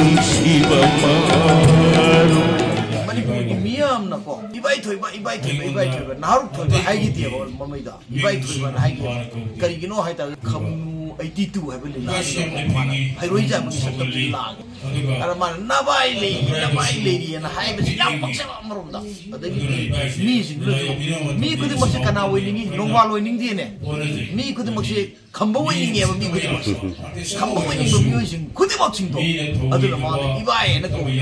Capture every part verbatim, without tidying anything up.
ꯅꯨꯡꯁꯤꯕ ꯃꯔꯨꯞ꯫ ꯃꯅꯤꯄꯨꯔꯒꯤ ꯃꯤꯌꯥꯝꯅꯀꯣ, "ꯏꯕꯥꯏ ꯊꯣꯏꯕ, ꯏꯕꯥꯏ ꯊꯣꯏꯕ, ꯏꯕꯥꯏ ꯊꯣꯏꯕ", ꯅꯍꯥꯔꯨꯛ ꯊꯣꯏꯕ ꯍꯥꯏꯈꯤꯗꯦꯕ ꯃꯃꯩꯗ꯫ "ꯏꯕꯥꯏ ꯊꯣꯏꯕꯅ" ꯍꯥꯏꯈꯤꯕ꯫ ꯀꯔꯤꯒꯤꯅꯣ ꯍꯥꯏꯇꯥꯔꯒꯗꯤ, ꯈꯝꯅꯨ eighty two ꯍꯥꯏꯕ ꯂꯤꯂꯥꯁꯤꯗ ꯃꯥꯅ ꯍꯩꯔꯣꯏ ꯖꯥꯃꯒꯤ ꯁꯛꯇꯝꯁꯤ ꯂꯥꯡꯉꯦ꯫ ꯑꯗ ꯃꯥꯅ "ꯅꯚꯥꯏ ꯂꯩꯔꯤ, ꯅꯚꯥꯏ ꯂꯩꯔꯤꯅ" ꯍꯥꯏꯕꯁꯤ ꯌꯥꯝ ꯄꯛꯆꯕ ꯑꯃꯔꯣꯝꯗ꯫ ꯑꯗꯒꯤꯗꯤ ꯃꯤꯁꯤꯡꯗꯨꯅꯁꯨ, ꯃꯤ ꯈꯨꯗꯤꯡꯃꯛꯁꯦ ꯀꯅꯥ ꯑꯣꯏꯅꯤꯡꯉꯤ? ꯅꯣꯡꯕꯥꯜ ꯑꯣꯏꯅꯤꯡꯗꯦꯅꯦ꯫ ꯃꯤ ꯈꯨꯗꯤꯡꯃꯛꯁꯦ ꯈꯝꯕ ꯑꯣꯏꯅꯤꯡꯉꯦꯕ ꯃꯤ ꯈꯨꯗꯤꯡꯃꯛꯁꯦ꯫ ꯈꯝꯕ ꯑꯣꯏꯅꯤꯡꯕ ꯃꯤꯑꯣꯏꯁꯤꯡ ꯈꯨꯗꯤꯡꯃꯛꯁꯤꯡꯗꯣ꯫ ꯑꯗꯨꯅ ꯃꯥꯅ "ꯏꯕꯥꯏ" ꯍꯥꯏꯅ ꯀꯧꯏ꯫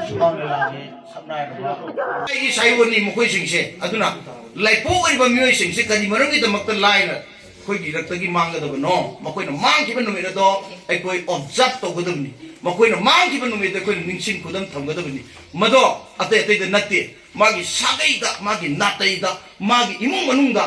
ꯁꯨꯃꯥꯡ ꯂꯤꯂꯥꯒꯤ ꯁꯛꯅꯥꯏꯔꯕ ꯑꯩꯒꯤ ꯁꯥꯏꯌꯣꯟꯅꯤ ꯃꯈꯣꯏꯁꯤꯡꯁꯦ꯫ ꯑꯗꯨꯅ ꯂꯥꯏꯄꯣꯛ ꯑꯣꯏꯔꯤꯕ ꯃꯤꯑꯣꯏꯁꯤꯡꯁꯦ ꯀꯔꯤ ꯃꯔꯝꯒꯤꯗꯃꯛꯇ ꯂꯥꯏꯅ ꯑꯩꯈꯣꯏꯒꯤ ꯏꯔꯛꯇꯒꯤ ꯃꯥꯡꯒꯗꯕꯅꯣ? ꯃꯈꯣꯏꯅ ꯃꯥꯡꯈꯤꯕ ꯅꯨꯃꯤꯠ ꯑꯗꯣ ꯑꯩꯈꯣꯏ observe ꯇꯧꯒꯗꯕꯅꯤ꯫ ꯃꯈꯣꯏꯅ ꯃꯥꯡꯈꯤꯕ ꯅꯨꯃꯤꯠꯇ ꯑꯩꯈꯣꯏꯅ ꯅꯤꯡꯁꯤꯡ ꯈꯨꯗꯝ ꯊꯝꯒꯗꯕꯅꯤ꯫ ꯃꯗꯣ ꯑꯇꯩ ꯑꯇꯩꯗ ꯅꯠꯇꯦ, ꯃꯥꯒꯤ ꯁꯥꯒꯩꯗ, ꯃꯥꯒꯤ ꯅꯥꯇꯩꯗ, ꯃꯥꯒꯤ ꯏꯃꯨꯡ ꯃꯅꯨꯡꯗ,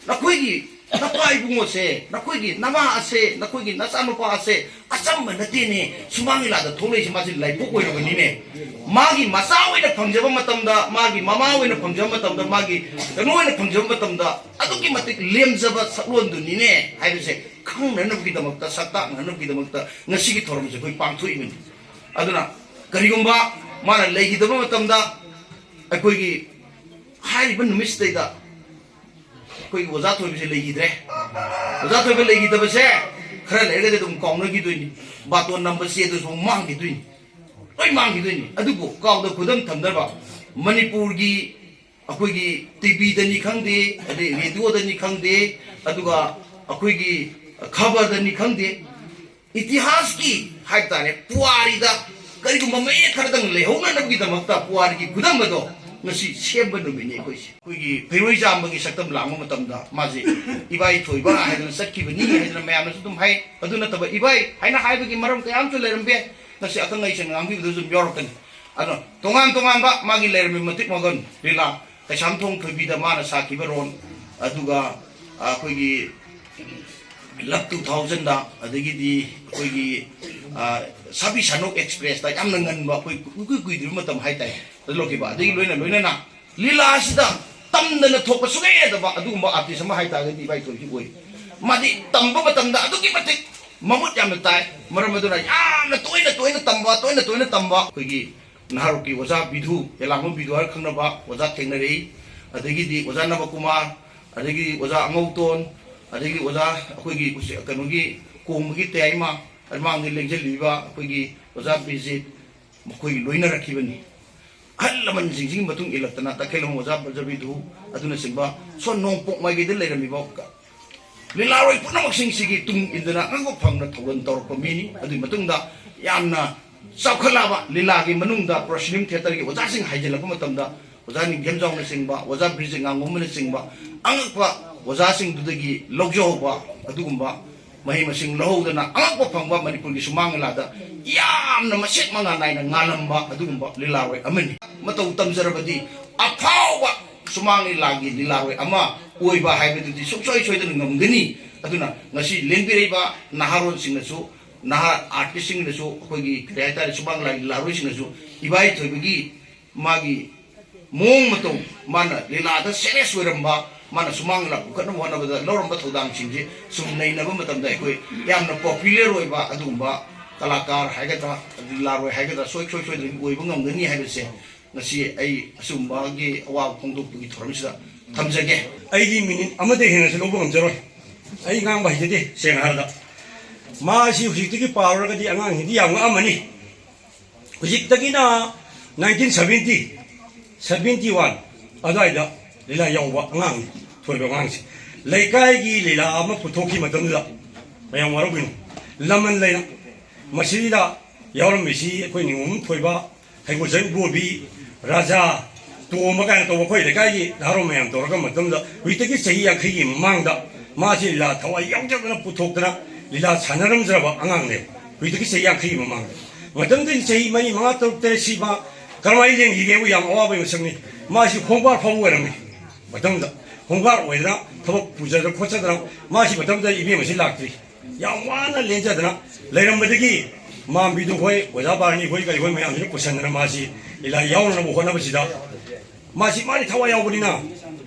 ꯅꯈꯣꯏꯒꯤ ꯅꯄꯥ ꯏꯕꯨꯡꯉꯣꯁꯦ, ꯅꯈꯣꯏꯒꯤ ꯅꯃꯥ ꯑꯁꯦ, ꯅꯈꯣꯏꯒꯤ ꯅꯆꯥꯅꯨꯄꯥ ꯑꯁꯦ ꯑꯆꯝꯕ ꯅꯠꯇꯦꯅꯦ, ꯁꯨꯃꯥꯡ ꯂꯤꯂꯥꯗ ꯊꯣꯛꯂꯛꯏꯁꯦ ꯃꯥꯁꯦ ꯂꯥꯏꯕꯛ ꯑꯣꯏꯔꯕꯅꯤꯅꯦ꯫ ꯃꯥꯒꯤ ꯃꯆꯥ ꯑꯣꯏꯅ ꯐꯪꯖꯕ ꯃꯇꯝꯗ, ꯃꯥꯒꯤ ꯃꯃꯥ ꯑꯣꯏꯅ ꯐꯪꯖꯕ ꯃꯇꯝꯗ, ꯃꯥꯒꯤ ꯀꯩꯅꯣ ꯑꯣꯏꯅ ꯐꯪꯖꯕ ꯃꯇꯝꯗ ꯑꯗꯨꯛꯀꯤ ꯃꯇꯤꯛ ꯂꯦꯝꯖꯕ ꯁꯛꯂꯣꯟꯗꯨꯅꯤꯅꯦ ꯍꯥꯏꯕꯁꯦ ꯈꯪꯅꯅꯕꯒꯤꯗꯃꯛꯇ, ꯁꯛ ꯇꯥꯛꯅꯅꯕꯒꯤꯗꯃꯛꯇ ꯉꯁꯤꯒꯤ ꯊꯧꯔꯝꯁꯦ ꯑꯩꯈꯣꯏ ꯄꯥꯡꯊꯣꯛꯏꯕꯅꯤ꯫ ꯑꯗꯨꯅ ꯀꯔꯤꯒꯨꯝꯕ ꯃꯥꯅ ꯂꯩꯈꯤꯗꯕ ꯃꯇꯝꯗ ꯑꯩꯈꯣꯏꯒꯤ ꯍꯥꯏꯔꯤꯕ ꯅꯨꯃꯤꯠꯁꯤꯗꯩꯗ ꯑꯩꯈꯣꯏꯒꯤ ꯑꯣꯖꯥ ꯊꯣꯏꯕꯁꯦ ꯂꯩꯈꯤꯗ꯭ꯔꯦ꯫ ꯑꯣꯖꯥ ꯊꯣꯏꯕ ꯂꯩꯈꯤꯗꯕꯁꯦ ꯈꯔ ꯂꯩꯔꯒꯗꯤ ꯑꯗꯨꯝ ꯀꯥꯎꯅꯈꯤꯗꯣꯏꯅꯤ, ꯕꯥꯇꯣꯟ ꯅꯝꯕ ꯆꯦꯗꯨꯁꯨ ꯃꯥꯡꯈꯤꯗꯣꯏꯅꯤ, ꯂꯣꯏ ꯃꯥꯡꯈꯤꯗꯣꯏꯅꯤ꯫ ꯑꯗꯨꯕꯨ ꯀꯥꯎꯗ ꯈꯨꯗꯝ ꯊꯝꯅꯕ ꯃꯅꯤꯄꯨꯔꯒꯤ ꯑꯩꯈꯣꯏꯒꯤ ꯇꯤꯚꯤꯗꯅꯤ ꯈꯪꯗꯦ, ꯑꯗꯩ ꯔꯦꯗꯤꯑꯣꯗꯅꯤ ꯈꯪꯗꯦ, ꯑꯗꯨꯒ ꯑꯩꯈꯣꯏꯒꯤ ꯈꯕꯔꯗꯅꯤ ꯈꯪꯗꯦ, ꯏꯇꯤꯍꯥꯁꯀꯤ ꯍꯥꯏꯕ ꯇꯥꯔꯦ, ꯄꯨꯋꯥꯔꯤꯗ ꯀꯔꯤꯒꯨꯝꯕ ꯃꯌꯦꯛ ꯈꯔꯗꯪ ꯂꯩꯍꯧꯅꯅꯕꯒꯤꯗꯃꯛꯇ ꯄꯨꯋꯥꯔꯤꯒꯤ ꯈꯨꯗꯝ ꯑꯗꯣ ꯉꯁꯤ ꯁꯦꯝꯕ ꯅꯨꯃꯤꯠꯅꯤ꯫ ꯑꯩꯈꯣꯏꯁꯦ ꯑꯩꯈꯣꯏꯒꯤ ꯐꯩꯔꯣꯏ ꯆꯥꯝꯕꯒꯤ ꯁꯛꯇꯝ ꯂꯥꯡꯕ ꯃꯇꯝꯗ ꯃꯥꯁꯦ ꯏꯕꯥꯏ ꯊꯣꯏꯕ ꯍꯥꯏꯗꯅ ꯆꯠꯈꯤꯕꯅꯤ ꯍꯥꯏꯗꯅ ꯃꯌꯥꯝꯅꯁꯨ ꯑꯗꯨꯝ ꯍꯥꯏ꯫ ꯑꯗꯨ ꯅꯠꯇꯕ ꯏꯕꯥꯏ ꯍꯥꯏꯅ ꯍꯥꯏꯕꯒꯤ ꯃꯔꯝ ꯀꯌꯥ ꯑꯃꯁꯨ ꯂꯩꯔꯝꯕ ꯌꯥꯏ꯫ ꯉꯁꯤ ꯑꯈꯪ ꯑꯍꯩꯁꯤꯡꯅ ꯉꯥꯡꯕꯤꯕꯗꯁꯨ ꯑꯗꯨꯝ ꯌꯥꯎꯔꯛꯀꯅꯤ꯫ ꯑꯗꯣ ꯇꯣꯉꯥꯟ ꯇꯣꯉꯥꯟꯕ ꯃꯥꯒꯤ ꯂꯩꯔꯝꯃꯤ ꯃꯇꯤꯛ ꯃꯒꯨꯟ, ꯂꯤꯂꯥ, ꯀꯩꯁꯥꯝꯊꯣꯡ ꯊꯣꯏꯕꯤꯗ ꯃꯥꯅ ꯁꯥꯈꯤꯕ ꯔꯣꯜ, ꯑꯗꯨꯒ ꯑꯩꯈꯣꯏꯒꯤ ꯂꯞ ꯇꯨ ꯊꯥꯎꯖꯟꯗ, ꯑꯗꯒꯤꯗꯤ ꯑꯩꯈꯣꯏꯒꯤ ꯁꯥꯕꯤ ꯁꯥꯅꯨ ꯑꯦꯛꯁꯄ꯭ꯔꯦꯁꯇ ꯌꯥꯝꯅ ꯉꯟꯕ, ꯑꯩꯈꯣꯏ ꯏꯀꯨꯏ ꯀꯨꯏꯗ꯭ꯔꯤꯕ ꯃꯇꯝ ꯍꯥꯏꯇꯥꯔꯦ, ꯑꯗꯨ ꯂꯧꯈꯤꯕ꯫ ꯑꯗꯒꯤ ꯂꯣꯏꯅ ꯂꯣꯏꯅꯅ ꯂꯤꯂꯥ ꯑꯁꯤꯗ ꯇꯝꯗꯅ ꯊꯣꯛꯄ ꯁꯨꯡꯌꯥ ꯌꯥꯗꯕ ꯑꯗꯨꯒꯨꯝꯕ ꯑꯥꯔꯇꯤꯁ ꯑꯃ ꯍꯥꯏꯇꯥꯔꯒꯗꯤ ꯏꯕꯥꯏ ꯊꯣꯏꯕꯤ ꯑꯣꯏ꯫ ꯃꯥꯗꯤ ꯇꯝꯕ ꯃꯇꯝꯗ ꯑꯗꯨꯛꯀꯤ ꯃꯇꯤꯛ ꯃꯃꯨꯠ ꯌꯥꯝꯅ ꯇꯥꯏ꯫ ꯃꯔꯝ ꯑꯗꯨꯅ ꯌꯥꯝꯅ ꯇꯣꯏꯅ ꯇꯣꯏꯅ ꯇꯝꯕ, ꯇꯣꯏꯅ ꯇꯣꯏꯅ ꯇꯝꯕ ꯑꯩꯈꯣꯏꯒꯤ ꯅꯍꯥꯔꯣꯜꯒꯤ ꯑꯣꯖꯥ ꯕꯤꯙꯨ, ꯌꯦꯂꯥꯡꯕꯝ ꯕꯤꯙꯨ ꯍꯥꯏꯔ ꯈꯪꯅꯕ ꯑꯣꯖꯥ ꯊꯦꯡꯅꯔꯛꯏ꯫ ꯑꯗꯒꯤꯗꯤ ꯑꯣꯖꯥ ꯅꯕꯀꯨꯃꯥꯔ, ꯑꯗꯒꯤ ꯑꯣꯖꯥ ꯑꯉꯧꯇꯣꯟ, ꯑꯗꯒꯤ ꯑꯣꯖꯥ ꯑꯩꯈꯣꯏꯒꯤ ꯎꯆꯦ-, ꯀꯩꯅꯣꯒꯤ ꯀꯣꯡꯕꯒꯤ ꯇꯌꯥꯏꯃ, ꯑꯗꯨ ꯃꯥꯡꯗ ꯂꯦꯡꯁꯤꯜꯂꯤꯕ ꯑꯩꯈꯣꯏꯒꯤ ꯑꯣꯖꯥ ꯕꯤꯖꯤꯠ, ꯃꯈꯣꯏ ꯂꯣꯏꯅꯔꯛꯈꯤꯕꯅꯤ꯫ ꯑꯍꯜ ꯂꯃꯟꯁꯤꯡꯁꯤꯒꯤ ꯃꯇꯨꯡ ꯏꯜꯂꯛꯇꯅ ꯇꯈꯦꯜꯂꯝ ꯑꯣꯖꯥ ꯕ꯭ꯔꯖꯕꯤꯙꯨ ꯑꯗꯨꯅꯆꯤꯡꯕ ꯁꯣꯝ ꯅꯣꯡꯄꯣꯛ ꯃꯥꯏꯀꯩꯗ ꯂꯩꯔꯝꯃꯤꯕ ꯂꯤꯂꯥꯔꯣꯏ ꯄꯨꯝꯅꯃꯛꯁꯤꯡꯁꯤꯒꯤ ꯇꯨꯡ ꯏꯟꯗꯨꯅ ꯑꯉꯛꯄ ꯐꯪꯅ ꯊꯧꯒꯜ ꯇꯧꯔꯛꯄ ꯃꯤꯅꯤ꯫ ꯑꯗꯨꯒꯤ ꯃꯇꯨꯡꯗ ꯌꯥꯝꯅ ꯆꯥꯎꯈꯠꯂꯛꯑꯕ ꯂꯤꯂꯥꯒꯤ ꯃꯅꯨꯡꯗ ꯄ꯭ꯔꯣꯁꯤꯅꯤꯝ ꯊꯤꯌꯦꯇꯔꯒꯤ ꯑꯣꯖꯥꯁꯤꯡ ꯍꯥꯏꯖꯤꯜꯂꯛꯄ ꯃꯇꯝꯗ ꯑꯣꯖꯥ ꯅꯤꯡꯊꯦꯝꯖꯥꯎꯅꯆꯤꯡꯕ, ꯑꯣꯖꯥ ꯕ꯭ꯔꯤꯖꯤꯠ ꯉꯥꯉꯣꯝꯕꯅꯆꯤꯡꯕ ꯑꯉꯛꯄ ꯑꯣꯖꯥꯁꯤꯡꯗꯨꯗꯒꯤ ꯂꯧꯖꯍꯧꯕ ꯑꯗꯨꯒꯨꯝꯕ ꯃꯍꯩ ꯃꯁꯤꯡ ꯂꯧꯍꯧꯗꯅ ꯑꯉꯛꯄ ꯐꯪꯕ ꯃꯅꯤꯄꯨꯔꯒꯤ ꯁꯨꯃꯥꯡ ꯂꯤꯂꯥꯗ ꯌꯥꯝꯅ ꯃꯁꯦꯛ ꯃꯉꯥ ꯅꯥꯏꯅ ꯉꯥꯜꯂꯝꯕ ꯑꯗꯨꯒꯨꯝꯕ ꯂꯤꯂꯥꯔꯣꯏ ꯑꯃꯅꯤ꯫ ꯃꯇꯧ ꯇꯝꯖꯔꯕꯗꯤ ꯑꯐꯥꯎꯕ ꯁꯨꯃꯥꯡ ꯂꯤꯂꯥꯒꯤ ꯂꯤꯂꯥꯔꯣꯏ ꯑꯃ ꯑꯣꯏꯕ ꯍꯥꯏꯕꯗꯨꯗꯤ ꯁꯨꯡꯁꯣꯏ ꯁꯣꯏꯗꯅ ꯉꯝꯒꯅꯤ꯫ ꯑꯗꯨꯅ ꯉꯁꯤ ꯂꯦꯡꯕꯤꯔꯛꯏꯕ ꯅꯍꯥꯔꯣꯜꯁꯤꯡꯅꯁꯨ, ꯅꯍꯥ ꯑꯥꯔꯇꯤꯁꯁꯤꯡꯅꯁꯨ, ꯑꯩꯈꯣꯏꯒꯤ ꯀꯔꯤ ꯍꯥꯏꯇꯥꯔꯦ, ꯁꯨꯃꯥꯡ ꯂꯥꯏ ꯂꯥꯔꯣꯏꯁꯤꯡꯅꯁꯨ ꯏꯕꯥꯏ ꯊꯣꯏꯕꯒꯤ ꯃꯥꯒꯤ ꯃꯑꯣꯡ ꯃꯇꯧ, ꯃꯥꯅ ꯂꯤꯂꯥꯗ ꯁꯦꯔꯤꯌꯁ ꯑꯣꯏꯔꯝꯕ, ꯃꯥꯅ ꯁꯨꯃꯥꯡ ꯂꯤꯂꯥ ꯄꯨꯈꯠꯅꯕ ꯍꯣꯠꯅꯕꯗ ꯂꯧꯔꯝꯕ ꯊꯧꯗꯥꯡꯁꯤꯡꯁꯦ ꯁꯨꯝ ꯅꯩꯅꯕ ꯃꯇꯝꯗ ꯑꯩꯈꯣꯏ ꯌꯥꯝꯅ ꯄꯣꯄꯨꯂꯔ ꯑꯣꯏꯕ ꯑꯗꯨꯒꯨꯝꯕ ꯀꯂꯥꯀꯥꯔ ꯍꯥꯏꯒꯗ꯭ꯔꯥ, ꯑꯗꯩ ꯂꯥꯔꯣꯏ ꯍꯥꯏꯒꯗ꯭ꯔꯥ, ꯁꯣꯏ-, ꯁꯣꯏ-, ꯁꯣꯏꯗꯅ ꯑꯣꯏꯕ ꯉꯝꯒꯅꯤ ꯍꯥꯏꯕꯁꯦ ꯉꯁꯤ ꯑꯩ ꯑꯁꯤꯒꯨꯝꯕꯒꯤ ꯑꯋꯥꯕ ꯐꯣꯡꯗꯣꯛꯄꯒꯤ ꯊꯧꯔꯝꯁꯤꯗ ꯊꯝꯖꯒꯦ꯫ ꯑꯩꯒꯤ ꯃꯤꯅꯤꯠ ꯑꯃꯗ ꯍꯦꯟꯅꯁꯨ ꯂꯧꯕ ꯉꯝꯖꯔꯣꯏ꯫ ꯑꯩ ꯉꯥꯡꯕ ꯍꯩꯖꯗꯦ, ꯁꯦꯡꯅ ꯍꯥꯏꯔꯕꯗ꯫ ꯃꯥꯁꯤ ꯍꯧꯖꯤꯛꯇꯒꯤ ꯄꯥꯔꯨꯔꯒꯗꯤ ꯑꯉꯥꯡꯁꯤꯡꯗꯤ ꯌꯥꯝ ꯉꯛꯑꯝꯃꯅꯤ꯫ ꯍꯧꯖꯤꯛꯇꯒꯤꯅ nineteen seventy, seventy one ꯑꯗꯨꯋꯥꯏꯗ ꯂꯤꯂꯥ ꯌꯥꯎꯕ ꯑꯉꯥꯡꯅꯤ, ꯊꯣꯏꯕ ꯑꯉꯥꯡꯁꯦ꯫ ꯂꯩꯀꯥꯏꯒꯤ ꯂꯤꯂꯥ ꯑꯃ ꯄꯨꯊꯣꯛꯈꯤ ꯃꯇꯝꯗꯨꯗ, ꯃꯌꯥꯝ ꯋꯥꯔꯧꯕꯤꯅꯨ, ꯂꯃꯟ ꯂꯩꯅ ꯃꯁꯤꯗ ꯌꯥꯎꯔꯝꯃꯤꯁꯤ ꯑꯩꯈꯣꯏ ꯅꯤꯉꯣꯝ ꯊꯣꯏꯕ, ꯍꯩꯒꯣꯜꯆꯟ ꯏꯕꯣꯕꯤ, ꯔꯥꯖꯥ, ꯇꯣꯝꯕ ꯀꯥꯏꯅ ꯇꯧꯕ ꯑꯩꯈꯣꯏ ꯂꯩꯀꯥꯏꯒꯤ ꯅꯍꯥꯔꯣꯜ ꯃꯌꯥꯝ ꯇꯧꯔꯒ ꯃꯇꯝꯗ ꯍꯧꯖꯤꯛꯇꯒꯤ ꯆꯍꯤ ꯌꯥꯡꯈꯩꯒꯤ ꯃꯃꯥꯡꯗ ꯃꯥꯁꯤ ꯂꯤꯂꯥ ꯊꯋꯥꯏ ꯌꯥꯎꯖꯗꯅ ꯄꯨꯊꯣꯛꯇꯅ ꯂꯤꯂꯥ ꯁꯥꯟꯅꯔꯝꯖꯔꯕ ꯑꯉꯥꯡꯅꯦ꯫ ꯍꯧꯖꯤꯛꯇꯒꯤ ꯆꯍꯤ ꯌꯥꯡꯈꯩꯒꯤ ꯃꯃꯥꯡꯗ, ꯃꯇꯝꯗꯨꯗꯒꯤ ꯆꯍꯤ ꯃꯔꯤ, ꯃꯉꯥ, ꯇꯔꯨꯛ, ꯇꯔꯦꯠꯁꯤ ꯃꯥ ꯀꯔꯝꯍꯥꯏꯅ ꯂꯦꯟꯈꯤꯒꯦꯕꯨ ꯌꯥꯝ ꯑꯋꯥꯕꯒꯤ ꯃꯁꯛꯅꯤ꯫ ꯃꯥꯁꯤ ꯍꯣꯝ ꯒꯥꯔꯗ ꯐꯥꯎꯕ ꯑꯣꯏꯔꯝꯃꯤ꯫ ꯃꯇꯝꯗ ꯍꯣꯝ ꯒꯥꯔꯗ ꯑꯣꯏꯗꯅ ꯊꯕꯛ ꯄꯨꯖꯗꯅ ꯈꯣꯠꯆꯗꯅ ꯃꯥꯁꯤ ꯃꯇꯝꯗ ꯏꯕꯦꯝꯃꯁꯤ ꯂꯥꯛꯇ꯭ꯔꯤ꯫ ꯌꯥꯝ ꯋꯥꯅ ꯂꯦꯟꯖꯗꯅ ꯂꯩꯔꯝꯕꯗꯒꯤ ꯃꯥꯝꯕꯤꯗꯨ ꯍꯣꯏ, ꯑꯣꯖꯥ ꯕꯥꯔꯅꯤ ꯍꯣꯏ, ꯀꯔꯤ ꯍꯣꯏ ꯃꯌꯥꯝꯁꯤꯅ ꯄꯨꯁꯟꯗꯅ ꯃꯥꯁꯤ ꯂꯤꯂꯥ ꯌꯥꯎꯅꯅꯕ ꯍꯣꯠꯅꯕꯁꯤꯗ ꯃꯥꯁꯤ ꯃꯥꯗꯤ ꯊꯋꯥꯏ ꯌꯥꯎꯕꯅꯤꯅ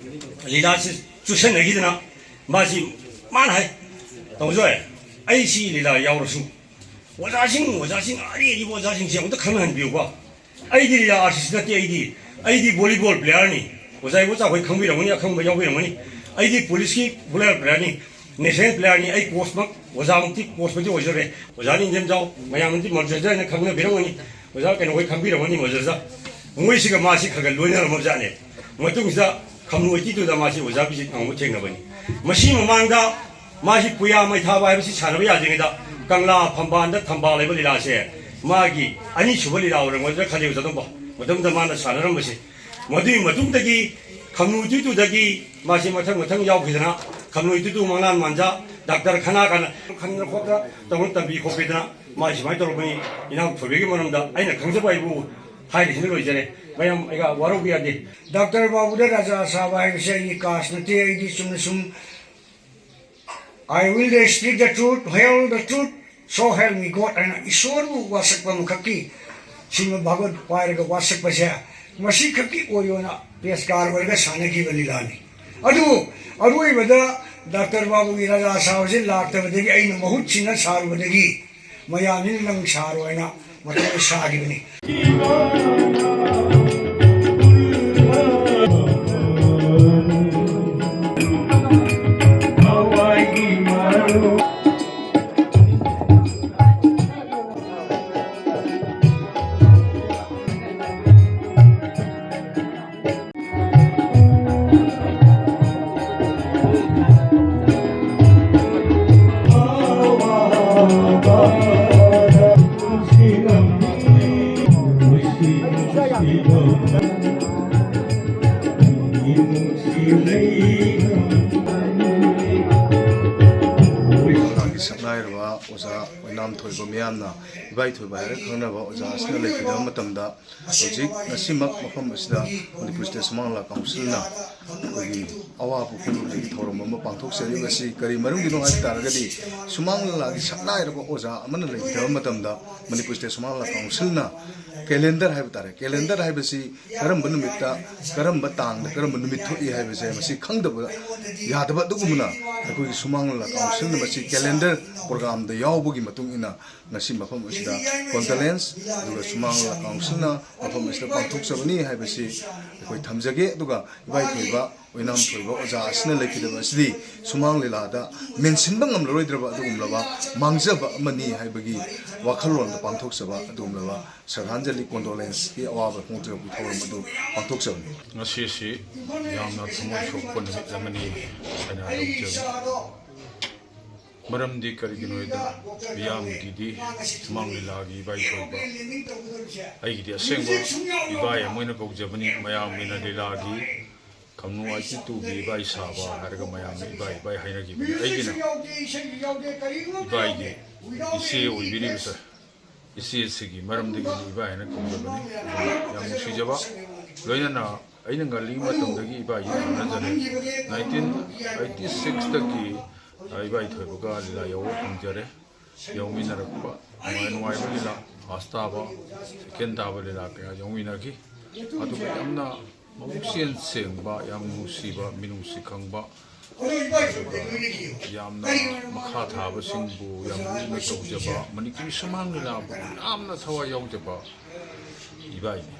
ꯂꯤꯂꯥꯁꯤ ꯆꯨꯁꯟꯅꯈꯤꯗꯅ ꯃꯥꯁꯤ ꯃꯥꯅ ꯍꯥꯏ, "ꯇꯥꯃꯣ ꯖꯣꯏ, ꯑꯩ ꯁꯤ ꯂꯤꯂꯥ ꯌꯥꯎꯔꯁꯨ ꯑꯣꯖꯥꯁꯤꯡ, ꯑꯣꯖꯥꯁꯤꯡ ꯑꯔꯤ ꯑꯔꯤꯕ ꯑꯣꯖꯥꯁꯤꯡꯁꯦ ꯑꯃꯨꯛꯇ ꯈꯪꯍꯟꯕꯤꯌꯨꯀꯣ꯫ ꯑꯩꯗꯤ ꯂꯤꯂꯥ ꯑꯥꯔꯇꯤꯁ ꯅꯠꯇꯦ, ꯑꯩꯗꯤ, ꯑꯩꯗꯤ ꯚꯣꯂꯤꯕꯣꯜ ꯄ꯭ꯂꯦꯌꯔꯅꯤ꯫ ꯑꯣꯖꯥ ꯏꯕꯣꯆꯥ ꯍꯣꯏ ꯈꯪꯕꯤꯔꯝꯒꯅꯤ, ꯑꯈꯪꯕ ꯌꯥꯎꯕꯤꯔꯝꯒꯅꯤ꯫ ꯑꯩꯗꯤ ꯄꯨꯂꯤꯁꯀꯤ ꯐꯨꯠꯕꯣꯂꯔ ꯄ꯭ꯂꯦꯌꯔꯅꯤ, ꯅꯦꯁꯅꯦꯜ ꯄ꯭ꯂꯦꯌꯔꯅꯤ꯫ ꯑꯩ ꯀꯣꯆꯃꯛ, ꯑꯣꯖꯥꯃꯛꯇꯤ ꯀꯣꯆꯃꯛꯇꯤ ꯑꯣꯏꯖꯔꯦ꯫ ꯑꯣꯖꯥ ꯅꯤꯡꯊꯦꯝꯖꯥꯎ, ꯃꯌꯥꯝꯅꯗꯤ ꯃꯧꯖꯖ ꯍꯥꯏꯅ ꯈꯪꯅꯕꯤꯔꯝꯒꯅꯤ꯫ ꯑꯣꯖꯥ ꯀꯩꯅꯣ ꯍꯣꯏ ꯈꯪꯕꯤꯔꯝꯒꯅꯤ, ꯃꯧꯖꯖ꯫ ꯃꯣꯏꯁꯤꯒ ꯃꯥꯁꯤ ꯈꯔ ꯈꯔ ꯂꯣꯏꯅꯔꯝꯃꯕꯖꯥꯠꯅꯦ꯫ ꯃꯇꯨꯡꯁꯤꯗ ꯈꯝꯅꯨ ꯑꯩꯇꯤ ꯇꯨꯗ ꯃꯥꯁꯤ ꯑꯣꯖꯥ ꯕꯤꯖꯤꯠ ꯉꯝꯕ ꯊꯦꯡꯅꯕꯅꯤ꯫ ꯃꯁꯤ ꯃꯃꯥꯡꯗ ꯃꯥꯁꯤ ꯄꯨꯌꯥ ꯃꯩ ꯊꯥꯕ ꯍꯥꯏꯕꯁꯤ ꯁꯥꯟꯅꯕ ꯌꯥꯗ꯭ꯔꯤꯉꯩꯗ ꯀꯪꯂꯥ ꯐꯝꯕꯥꯜꯗ ꯊꯝꯕꯥꯜ ꯂꯩꯕ ꯂꯤꯂꯥꯁꯦ ꯃꯥꯒꯤ ꯑꯅꯤꯁꯨꯕ ꯂꯤꯂꯥ ꯑꯣꯏꯔꯝꯒꯗ꯭ꯔꯥ ꯈꯜꯂꯤ ꯑꯣꯖꯥ ꯇꯣꯝꯕ꯫ ꯃꯇꯝꯗ ꯃꯥꯅ ꯁꯥꯟꯅꯔꯝꯕꯁꯦ꯫ ꯃꯗꯨꯒꯤ ꯃꯇꯨꯡꯗꯒꯤ ꯈꯝꯅꯨ ꯑꯩꯇꯤ ꯇꯨꯗꯒꯤ ꯃꯥꯁꯤ ꯃꯊꯪ ꯃꯊꯪ ꯌꯥꯎꯈꯤꯗꯅ ꯈꯝꯅꯨ ꯑꯩꯇꯤ ꯇꯨ ꯃꯪꯂꯥꯟ ꯃꯥꯟꯖꯥ, ꯗꯥꯛꯇꯔ ꯈꯅꯥ ꯀꯥꯟꯅ ꯈꯟꯗꯅ ꯈꯣꯠꯇꯅ ꯇꯧꯗꯅ ꯇꯝꯕꯤ ꯈꯣꯠꯄꯤꯗꯅ ꯃꯥꯁꯤ ꯁꯨꯃꯥꯏꯅ ꯇꯧꯔꯛꯄꯅꯤ꯫ ꯏꯅꯥꯎ ꯊꯣꯏꯕꯤꯒꯤ ꯃꯔꯝꯗ ꯑꯩꯅ ꯈꯪꯖꯕ ꯍꯥꯏꯕꯨ ꯍꯥꯏꯔꯤꯁꯤꯅ ꯂꯣꯏꯖꯔꯦ꯫ ꯃꯌꯥꯝ ꯑꯩꯒ ꯋꯥꯔꯧꯕ ꯌꯥꯗꯦ꯫ ꯗꯥꯛꯇꯔ ꯕꯥꯕꯨꯗ ꯔꯥꯖꯥ ꯁꯥꯕ ꯍꯥꯏꯕꯁꯦ ꯑꯩꯒꯤ ꯀꯥꯁ ꯅꯠꯇꯦ꯫ ꯑꯩꯗꯤ ꯆꯨꯝꯅ ꯁꯨꯝ "I will speak the truth, hold the truth, so help me God" ꯍꯥꯏꯅ ꯏꯁꯣꯔꯕꯨ ꯋꯥꯁꯛꯄ ꯑꯃꯈꯛꯀꯤ ꯁ꯭ꯔꯤꯃꯗ ꯚꯥꯒꯋꯠ ꯄꯥꯏꯔꯒ ꯋꯥꯁꯛꯄꯁꯦ ꯃꯁꯤꯈꯛꯀꯤ ꯑꯣꯏꯌꯣꯅ ꯄꯦꯁꯀꯥꯔ ꯑꯣꯏꯔꯒ ꯁꯥꯟꯅꯈꯤꯕ ꯂꯤꯂꯥꯅꯤ꯫ ꯑꯗꯨꯕꯨ ꯑꯔꯣꯏꯕꯗ ꯗꯥꯛꯇꯔ ꯕꯥꯕꯨꯒꯤ ꯔꯥꯖꯥ ꯁꯥꯕꯁꯤ ꯂꯥꯛꯇꯕꯗꯒꯤ ꯑꯩꯅ ꯃꯍꯨꯠ ꯁꯤꯟꯅ ꯁꯥꯔꯨꯕꯗꯒꯤ ꯃꯌꯥꯝꯁꯤꯅ "ꯅꯪ ꯁꯥꯔꯣ" ꯍꯥꯏꯅ ꯃꯇꯝꯗꯨ ꯁꯥꯈꯤꯕꯅꯤ꯫ ꯁꯛꯅꯥꯏꯔꯕ ꯑꯣꯖꯥ ꯑꯣꯏꯅꯥꯝ ꯊꯣꯏꯕ, ꯃꯤꯌꯥꯝꯅ ꯏꯕꯥꯏ ꯊꯣꯏꯕ ꯍꯥꯏꯔꯒ ꯈꯪꯅꯕ ꯑꯣꯖꯥ ꯑꯁꯤꯅ ꯂꯩꯈꯤꯗꯕ ꯃꯇꯝꯗ, ꯍꯧꯖꯤꯛ ꯉꯁꯤꯃꯛ ꯃꯐꯝ ꯑꯁꯤꯗ ꯃꯅꯤꯄꯨꯔ ꯁ꯭ꯇꯦꯠ ꯁꯨꯃꯥꯡ ꯂꯤꯂꯥ ꯀꯥꯎꯟꯁꯤꯜꯅ ꯑꯩꯈꯣꯏꯒꯤ ꯑꯋꯥꯕ ꯐꯣꯡꯗꯣꯛꯄꯒꯤ ꯊꯧꯔꯝ ꯑꯃ ꯄꯥꯡꯊꯣꯛꯆꯔꯤꯕ ꯑꯁꯤ ꯀꯔꯤ ꯃꯔꯝꯒꯤꯅꯣ ꯍꯥꯏꯕ ꯇꯥꯔꯒꯗꯤ, ꯁꯨꯃꯥꯡ ꯂꯤꯂꯥꯒꯤ ꯁꯛꯅꯥꯏꯔꯕ ꯑꯣꯖꯥ ꯑꯃꯅ ꯂꯩꯈꯤꯗꯕ ꯃꯇꯝꯗ ꯃꯅꯤꯄꯨꯔ ꯁ꯭ꯇꯦꯠ ꯁꯨꯃꯥꯡ ꯂꯤꯂꯥ ꯀꯥꯎꯟꯁꯤꯜꯅ ꯀꯦꯂꯦꯟꯗꯔ ꯍꯥꯏꯕ ꯇꯥꯔꯦ, ꯀꯦꯂꯦꯟꯗꯔ ꯍꯥꯏꯕꯁꯤ ꯀꯔꯝꯕ ꯅꯨꯃꯤꯠꯇ, ꯀꯔꯝꯕ ꯇꯥꯡꯗ, ꯀꯔꯝꯕ ꯅꯨꯃꯤꯠ ꯊꯣꯛꯏ ꯍꯥꯏꯕꯁꯦ ꯃꯁꯤ ꯈꯪꯗꯕ ꯌꯥꯗꯕ꯫ ꯑꯗꯨꯒꯨꯝꯅ ꯑꯩꯈꯣꯏꯒꯤ ꯁꯨꯃꯥꯡ ꯂꯤꯂꯥ ꯀꯥꯎꯟꯁꯤꯜꯅ ꯃꯁꯤ ꯀꯦꯂꯦꯟꯗꯔ ꯄ꯭ꯔꯣꯒ꯭ꯔꯥꯝꯗ ꯌꯥꯎꯕꯒꯤ ꯃꯇꯨꯡ ꯏꯟꯅ ꯉꯁꯤ ꯃꯐꯝ ꯑꯁꯤꯗ ꯀꯣꯟꯗꯣꯂꯦꯟꯁ ꯑꯗꯨꯒ ꯁꯨꯃꯥꯡ ꯂꯤꯂꯥ ꯀꯥꯎꯟꯁꯤꯜꯅ ꯃꯐꯝ ꯑꯁꯤꯗ ꯄꯥꯡꯊꯣꯛꯆꯕꯅꯤ ꯍꯥꯏꯕꯁꯤ ꯑꯩꯈꯣꯏ ꯊꯝꯖꯒꯦ꯫ ꯑꯗꯨꯒ ꯏꯕꯥꯏ ꯊꯣꯏꯕ, ꯑꯣꯏꯅꯥꯝ ꯊꯣꯏꯕ ꯑꯣꯖꯥ ꯑꯁꯤꯅ ꯂꯩꯈꯤꯗꯕ ꯑꯁꯤꯗꯤ ꯁꯨꯃꯥꯡ ꯂꯤꯂꯥꯗ ꯃꯦꯟꯁꯤꯟꯕ ꯉꯝꯂꯔꯣꯏꯗ꯭ꯔꯕ ꯑꯗꯨꯒꯨꯝꯂꯕ ꯃꯥꯡꯖꯕ ꯑꯃꯅꯤ ꯍꯥꯏꯕꯒꯤ ꯋꯥꯈꯜꯂꯣꯟꯗ ꯄꯥꯡꯊꯣꯛꯆꯕ ꯑꯗꯨꯒꯨꯝꯂꯕ ꯁ꯭ꯔꯗꯥꯟꯖꯂꯤ ꯀꯣꯟꯗꯣꯂꯦꯟꯁꯀꯤ ꯑꯋꯥꯕ ꯐꯣꯡꯗꯣꯛꯆꯕꯒꯤ ꯊꯧꯔꯝ ꯑꯗꯨ ꯄꯥꯡꯊꯣꯛꯆꯕꯅꯤ꯫ ꯉꯁꯤꯁꯤ ꯌꯥꯝꯅ ꯊꯃꯣꯏ ꯁꯣꯛꯄ ꯅꯨꯃꯤꯠ ꯑꯃꯅꯤ ꯍꯥꯏꯅ ꯂꯧꯖꯩ꯫ ꯃꯔꯝꯗꯤ ꯀꯔꯤꯒꯤꯅꯣ ꯍꯥꯏꯗ, ꯃꯤꯌꯥꯝꯒꯤꯗꯤ ꯁꯨꯃꯥꯡ ꯂꯤꯂꯥꯒꯤ ꯏꯕꯥꯏ ꯊꯣꯏꯕ, ꯑꯩꯒꯤꯗꯤ ꯑꯁꯦꯡꯕ ꯏꯕꯥꯏ ꯑꯃ ꯑꯣꯏꯅ ꯀꯧꯖꯕꯅꯤ꯫ ꯃꯌꯥꯝꯒꯤꯅ ꯂꯤꯂꯥꯒꯤ ꯈꯝꯅꯨ ꯑꯥꯏꯇꯤ ꯇꯨꯒꯤ ꯏꯕꯥꯏ ꯁꯥꯕ ꯍꯥꯏꯔꯒ ꯃꯌꯥꯝꯅ ꯏꯕꯥꯏ ꯏꯕꯥꯏ ꯍꯥꯏꯅꯈꯤꯕꯅꯤ꯫ ꯑꯩꯒꯤꯅ ꯏꯕꯥꯏꯒꯤ ꯏꯆꯦ ꯑꯣꯏꯕꯤꯔꯤꯕꯁꯦ ꯏꯆꯦꯁꯤꯒꯤ ꯃꯔꯝꯗꯒꯤ ꯏꯕꯥꯏ ꯍꯥꯏꯅ ꯀꯧꯖꯕꯅꯤ꯫ ꯌꯥꯝ ꯅꯨꯡꯁꯤꯖꯕ, ꯂꯣꯏꯅꯅ ꯑꯩꯅ ꯉꯜꯂꯤꯉꯩ ꯃꯇꯝꯗꯒꯤ ꯏꯕꯥꯏꯒꯤ ꯍꯣꯠꯅꯖꯔꯦ꯫ ꯅꯥꯏꯟꯇꯤꯟ ꯑꯩꯠꯇꯤ ꯁꯤꯛꯁꯇꯒꯤ ꯏꯕꯥꯏ ꯊꯣꯏꯕꯒ ꯂꯤꯂꯥ ꯌꯥꯎꯕ ꯐꯪꯖꯔꯦ꯫ ꯌꯥꯎꯃꯤꯟꯅꯔꯛꯄ ꯅꯨꯡꯉꯥꯏ ꯅꯨꯡꯉꯥꯏꯕ ꯂꯤꯂꯥ, ꯐꯥꯔꯁ ꯇꯥꯕ, ꯁꯦꯀꯦꯟ ꯇꯥꯕ ꯂꯤꯂꯥ ꯀꯌꯥ ꯌꯥꯎꯃꯤꯟꯅꯈꯤ꯫ ꯑꯗꯨꯒ ꯌꯥꯝꯅ ꯃꯕꯨꯛꯆꯦꯜ ꯁꯦꯡꯕ, ꯌꯥꯝ ꯅꯨꯡꯁꯤꯕ, ꯃꯤꯅꯨꯡꯁꯤ ꯈꯪꯕ, ꯑꯗꯨꯒ ꯌꯥꯝꯅ ꯃꯈꯥ ꯊꯥꯕꯁꯤꯡꯕꯨ ꯌꯥꯝ ꯂꯨꯅ ꯇꯧꯖꯕ, ꯃꯅꯤꯄꯨꯔꯤ ꯁꯨꯃꯥꯡ ꯂꯤꯂꯥꯕꯨ ꯌꯥꯝꯅ ꯊꯋꯥꯏ ꯌꯥꯎꯖꯕ ꯏꯕꯥꯏꯅꯤ꯫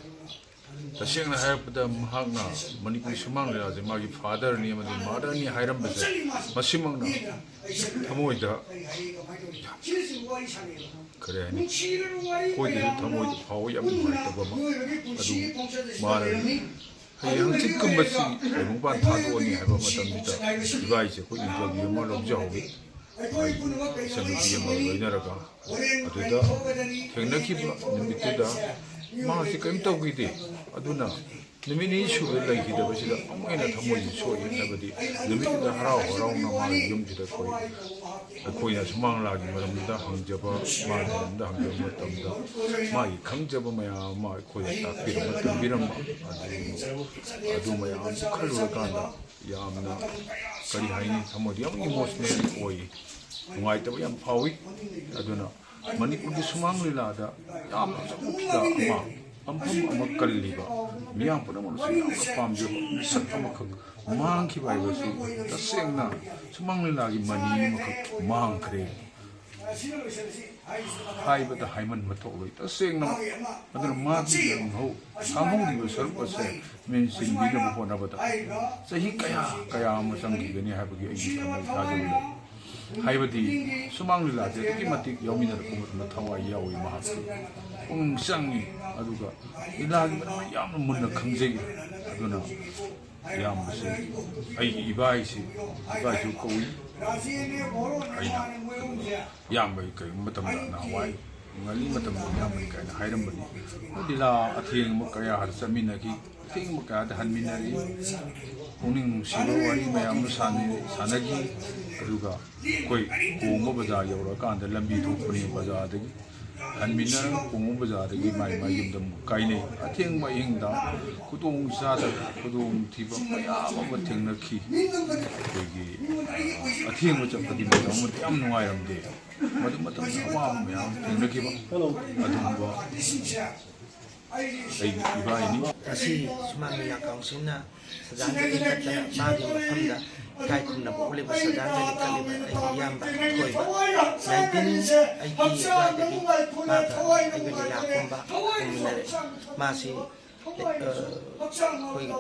ꯇꯁꯦꯡꯅ ꯍꯥꯏꯔꯕꯗ ꯃꯍꯥꯛꯅ ꯃꯅꯤꯄꯨꯔꯤ ꯁꯨꯃꯥꯡ ꯂꯤꯂꯥꯁꯦ ꯃꯥꯒꯤ ꯐꯥꯗꯔꯅꯤ ꯑꯃꯗꯤ ꯃꯥꯗꯔꯅꯤ ꯍꯥꯏꯔꯝꯕꯁꯦ ꯃꯁꯤꯃꯛꯅ ꯊꯃꯣꯏꯗ, ꯀꯔꯤ ꯍꯥꯏꯅꯤ, ꯑꯩꯈꯣꯏꯗꯁꯨ ꯊꯃꯣꯏꯗ ꯐꯥꯎꯕ ꯌꯥꯝ ꯅꯨꯡꯉꯥꯏꯇꯕ ꯑꯃ꯫ ꯑꯗꯨ ꯃꯥꯅ ꯍꯌꯦꯡ ꯍꯪꯆꯤꯠꯀꯨꯝꯕꯁꯤ ꯇꯥꯏꯕꯪꯄꯥꯟ ꯊꯥꯗꯣꯛꯑꯅꯤ ꯍꯥꯏꯕ ꯃꯇꯝꯁꯤꯗ ꯏꯕꯥꯏꯁꯦ ꯑꯩꯈꯣꯏ ꯏꯟꯇꯔꯚ꯭ꯌꯨ ꯑꯃ ꯂꯧꯖꯍꯧꯋꯤ꯫ ꯑꯩ ꯏꯆꯟꯅꯨꯄꯤ ꯑꯃꯒ ꯂꯣꯏꯅꯔꯒ ꯑꯗꯨꯗ ꯊꯦꯡꯅꯈꯤꯕ ꯅꯨꯃꯤꯠꯇꯨꯗ ꯃꯥꯁꯤ ꯀꯔꯤꯝ ꯇꯧꯈꯤꯗꯦ꯫ ꯑꯗꯨꯅ ꯅꯨꯃꯤꯠ ꯅꯤꯅꯤ ꯁꯨꯕꯗ ꯂꯩꯈꯤꯗꯕꯁꯤꯗ ꯑꯃꯨꯛ ꯍꯦꯟꯅ ꯊꯃꯣꯏꯁꯤ ꯁꯣꯛꯏ꯫ ꯍꯥꯏꯕꯗꯤ ꯅꯨꯃꯤꯠꯇꯨꯗ ꯍꯔꯥꯎ ꯍꯔꯥꯎꯅ ꯃꯥꯒꯤ ꯌꯨꯝꯁꯤꯗ ꯑꯩꯈꯣꯏ, ꯑꯩꯈꯣꯏꯅ ꯁꯨꯃꯥꯡ ꯂꯤꯂꯥꯒꯤ ꯃꯔꯝꯗ ꯍꯪꯖꯕ, ꯃꯥꯒꯤ ꯃꯔꯝꯗ ꯍꯪꯖꯕ ꯃꯇꯝꯗ ꯃꯥꯒꯤ ꯈꯪꯖꯕ ꯃꯌꯥꯝ ꯑꯃ ꯑꯩꯈꯣꯏꯗ ꯇꯥꯛꯄꯤꯔꯝꯕ, ꯇꯝꯕꯤꯔꯝꯕ, ꯑꯗꯨ, ꯑꯗꯨ ꯃꯌꯥꯝꯗꯨ ꯈꯜꯂꯨꯔꯀꯥꯟꯗ ꯌꯥꯝꯅ, ꯀꯔꯤ ꯍꯥꯏꯅꯤ, ꯊꯃꯣꯏꯗ ꯌꯥꯝ ꯏꯃꯣꯁꯅꯦꯜ ꯑꯣꯏ, ꯅꯨꯡꯉꯥꯏꯇꯕ ꯌꯥꯝ ꯐꯥꯎꯏ꯫ ꯑꯗꯨꯅ ꯃꯅꯤꯄꯨꯔꯒꯤ ꯁꯨꯃꯥꯡ ꯂꯤꯂꯥꯗ ꯌꯥꯝꯅ ꯑꯆꯧꯕ ꯐꯤꯗꯥ ꯑꯃ, ꯐꯝꯐꯝ ꯑꯃ ꯀꯜꯂꯤꯕ, ꯃꯤꯌꯥꯝ ꯄꯨꯝꯅꯃꯛꯅꯁꯨ ꯌꯥꯝꯅ ꯄꯥꯝꯖꯕ ꯃꯤꯁꯛ ꯑꯃꯈꯛ ꯃꯥꯡꯈꯤꯕ ꯍꯥꯏꯕꯁꯤ ꯇꯁꯦꯡꯅ ꯁꯨꯃꯥꯡ ꯂꯤꯂꯥꯒꯤ ꯃꯅꯤ ꯑꯃꯈꯛ ꯃꯥꯡꯈ꯭ꯔꯦ ꯍꯥꯏꯕꯗ ꯍꯥꯏꯃꯟꯕ ꯊꯣꯛꯂꯣꯏ꯫ ꯇꯁꯦꯡꯅ ꯑꯗꯨꯅ ꯃꯥꯒꯤ ꯂꯝꯍꯧ ꯁꯥꯡꯍꯧꯔꯤꯕ ꯁꯔꯨꯛ ꯑꯁꯦ ꯃꯦꯟꯁꯤꯟꯕꯤꯅꯕ ꯍꯣꯠꯅꯕꯗ ꯆꯍꯤ ꯀꯌꯥ ꯀꯌꯥ ꯑꯃ ꯆꯪꯈꯤꯒꯅꯤ ꯍꯥꯏꯕꯒꯤ ꯑꯩꯒꯤ ꯊꯃꯣꯏ ꯊꯥꯖꯕ ꯂꯩ꯫ ꯍꯥꯏꯕꯗꯤ ꯁꯨꯃꯥꯡ ꯂꯤꯂꯥꯁꯦ ꯑꯗꯨꯛꯀꯤ ꯃꯇꯤꯛ ꯌꯥꯎꯃꯤꯟꯅꯔꯛꯄ ꯃꯇꯝꯗ ꯊꯋꯥꯏ ꯌꯥꯎꯏ ꯃꯍꯥꯛꯁꯦ꯫ ꯄꯨꯛꯅꯤꯡ ꯆꯪꯉꯤ꯫ ꯑꯗꯨꯒ ꯂꯤꯂꯥꯒꯤ ꯃꯔꯝꯗ ꯌꯥꯝꯅ ꯃꯨꯟꯅ ꯈꯪꯖꯩ꯫ ꯑꯗꯨꯅ ꯏꯌꯥꯝꯕꯁꯤ ꯑꯩꯒꯤ ꯏꯕꯥꯏꯁꯤ, ꯏꯕꯥꯏꯁꯨ ꯀꯧꯏ꯫ ꯑꯩꯅ ꯏꯌꯥꯝꯕꯒꯤ ꯀꯔꯤꯒꯨꯝꯕ ꯃꯇꯝꯗ ꯅꯍꯥꯟꯋꯥꯏ ꯉꯜꯂꯤ ꯃꯇꯝꯗ ꯏꯌꯥꯝꯕꯅꯤ ꯀꯥꯏꯅ ꯍꯥꯏꯔꯝꯕꯅꯤ꯫ ꯂꯤꯂꯥ ꯑꯊꯦꯡꯕ ꯀꯌꯥꯗ ꯆꯠꯃꯤꯟꯅꯈꯤ꯫ ꯑꯊꯦꯡꯕ ꯀꯌꯥꯗ ꯍꯟꯃꯤꯟꯅꯔꯛꯏ꯫ ꯄꯨꯛꯅꯤꯡ ꯅꯨꯡꯁꯤꯕ ꯋꯥꯔꯤ ꯃꯌꯥꯝ ꯑꯃ ꯁꯥꯟꯅꯩ-, ꯁꯥꯟꯅꯈꯤ꯫ ꯑꯗꯨꯒ ꯑꯩꯈꯣꯏ ꯀꯣꯡꯕ ꯕꯖꯥꯔ ꯌꯧꯔꯛꯑꯀꯥꯟꯗ ꯂꯝꯕꯤ ꯊꯣꯛꯄꯅꯤ, ꯕꯖꯥꯔꯗꯒꯤ ꯍꯟꯃꯤꯟꯅꯔꯒ ꯀꯣꯡꯕ ꯕꯖꯥꯔꯗꯒꯤ ꯃꯥꯏ ꯃꯥꯏ ꯌꯨꯝꯗ ꯑꯃꯨꯛ ꯀꯥꯏꯅꯩ꯫ ꯑꯊꯦꯡꯕ ꯑꯍꯤꯡꯗ ꯈꯨꯗꯣꯡ ꯆꯥꯗꯕ, ꯈꯨꯗꯣꯡꯊꯤꯕ ꯃꯌꯥꯝ ꯑꯃ ꯊꯦꯡꯅꯈꯤ꯫ ꯑꯩꯈꯣꯏꯒꯤ ꯑꯊꯦꯡꯕ ꯆꯠꯄꯗꯤ ꯃꯇꯝ ꯑꯃꯗ ꯌꯥꯝ ꯅꯨꯡꯉꯥꯏꯔꯝꯗꯦ꯫ ꯃꯗꯨ ꯃꯇꯝꯗ ꯑꯋꯥꯕ ꯃꯌꯥꯝ ꯊꯦꯡꯅꯈꯤꯕ ꯑꯗꯨꯒꯨꯝꯕ ꯑꯩꯒꯤ ꯏꯕꯥꯏꯅꯤ꯫ ꯉꯁꯤ ꯁꯨꯃꯥꯡ ꯂꯤꯂꯥ ꯀꯥꯎꯟꯁꯤꯜꯅ ꯁꯗꯥꯅꯟꯗ ꯀꯠꯇꯅ ꯃꯥꯒꯤ ꯃꯐꯝꯗ ꯏꯀꯥꯏ ꯈꯨꯝꯅꯕ ꯎꯠꯂꯤꯕ ꯁꯗꯥꯅꯟꯗ ꯀꯠꯂꯤꯕ ꯑꯩꯒꯤ ꯏꯌꯥꯝꯕ ꯊꯣꯏꯕ, ꯅꯥꯏꯟꯇꯤꯟ ꯑꯩꯠꯇꯤ ꯑꯗꯨꯋꯥꯏꯗꯒꯤ ꯃꯥꯒ ꯑꯩꯒ ꯂꯤꯂꯥ ꯀꯨꯝꯕ ꯀꯨꯝꯃꯤꯟꯅꯔꯦ꯫ ꯃꯥꯁꯤ ꯑꯩꯈꯣꯏꯒꯤ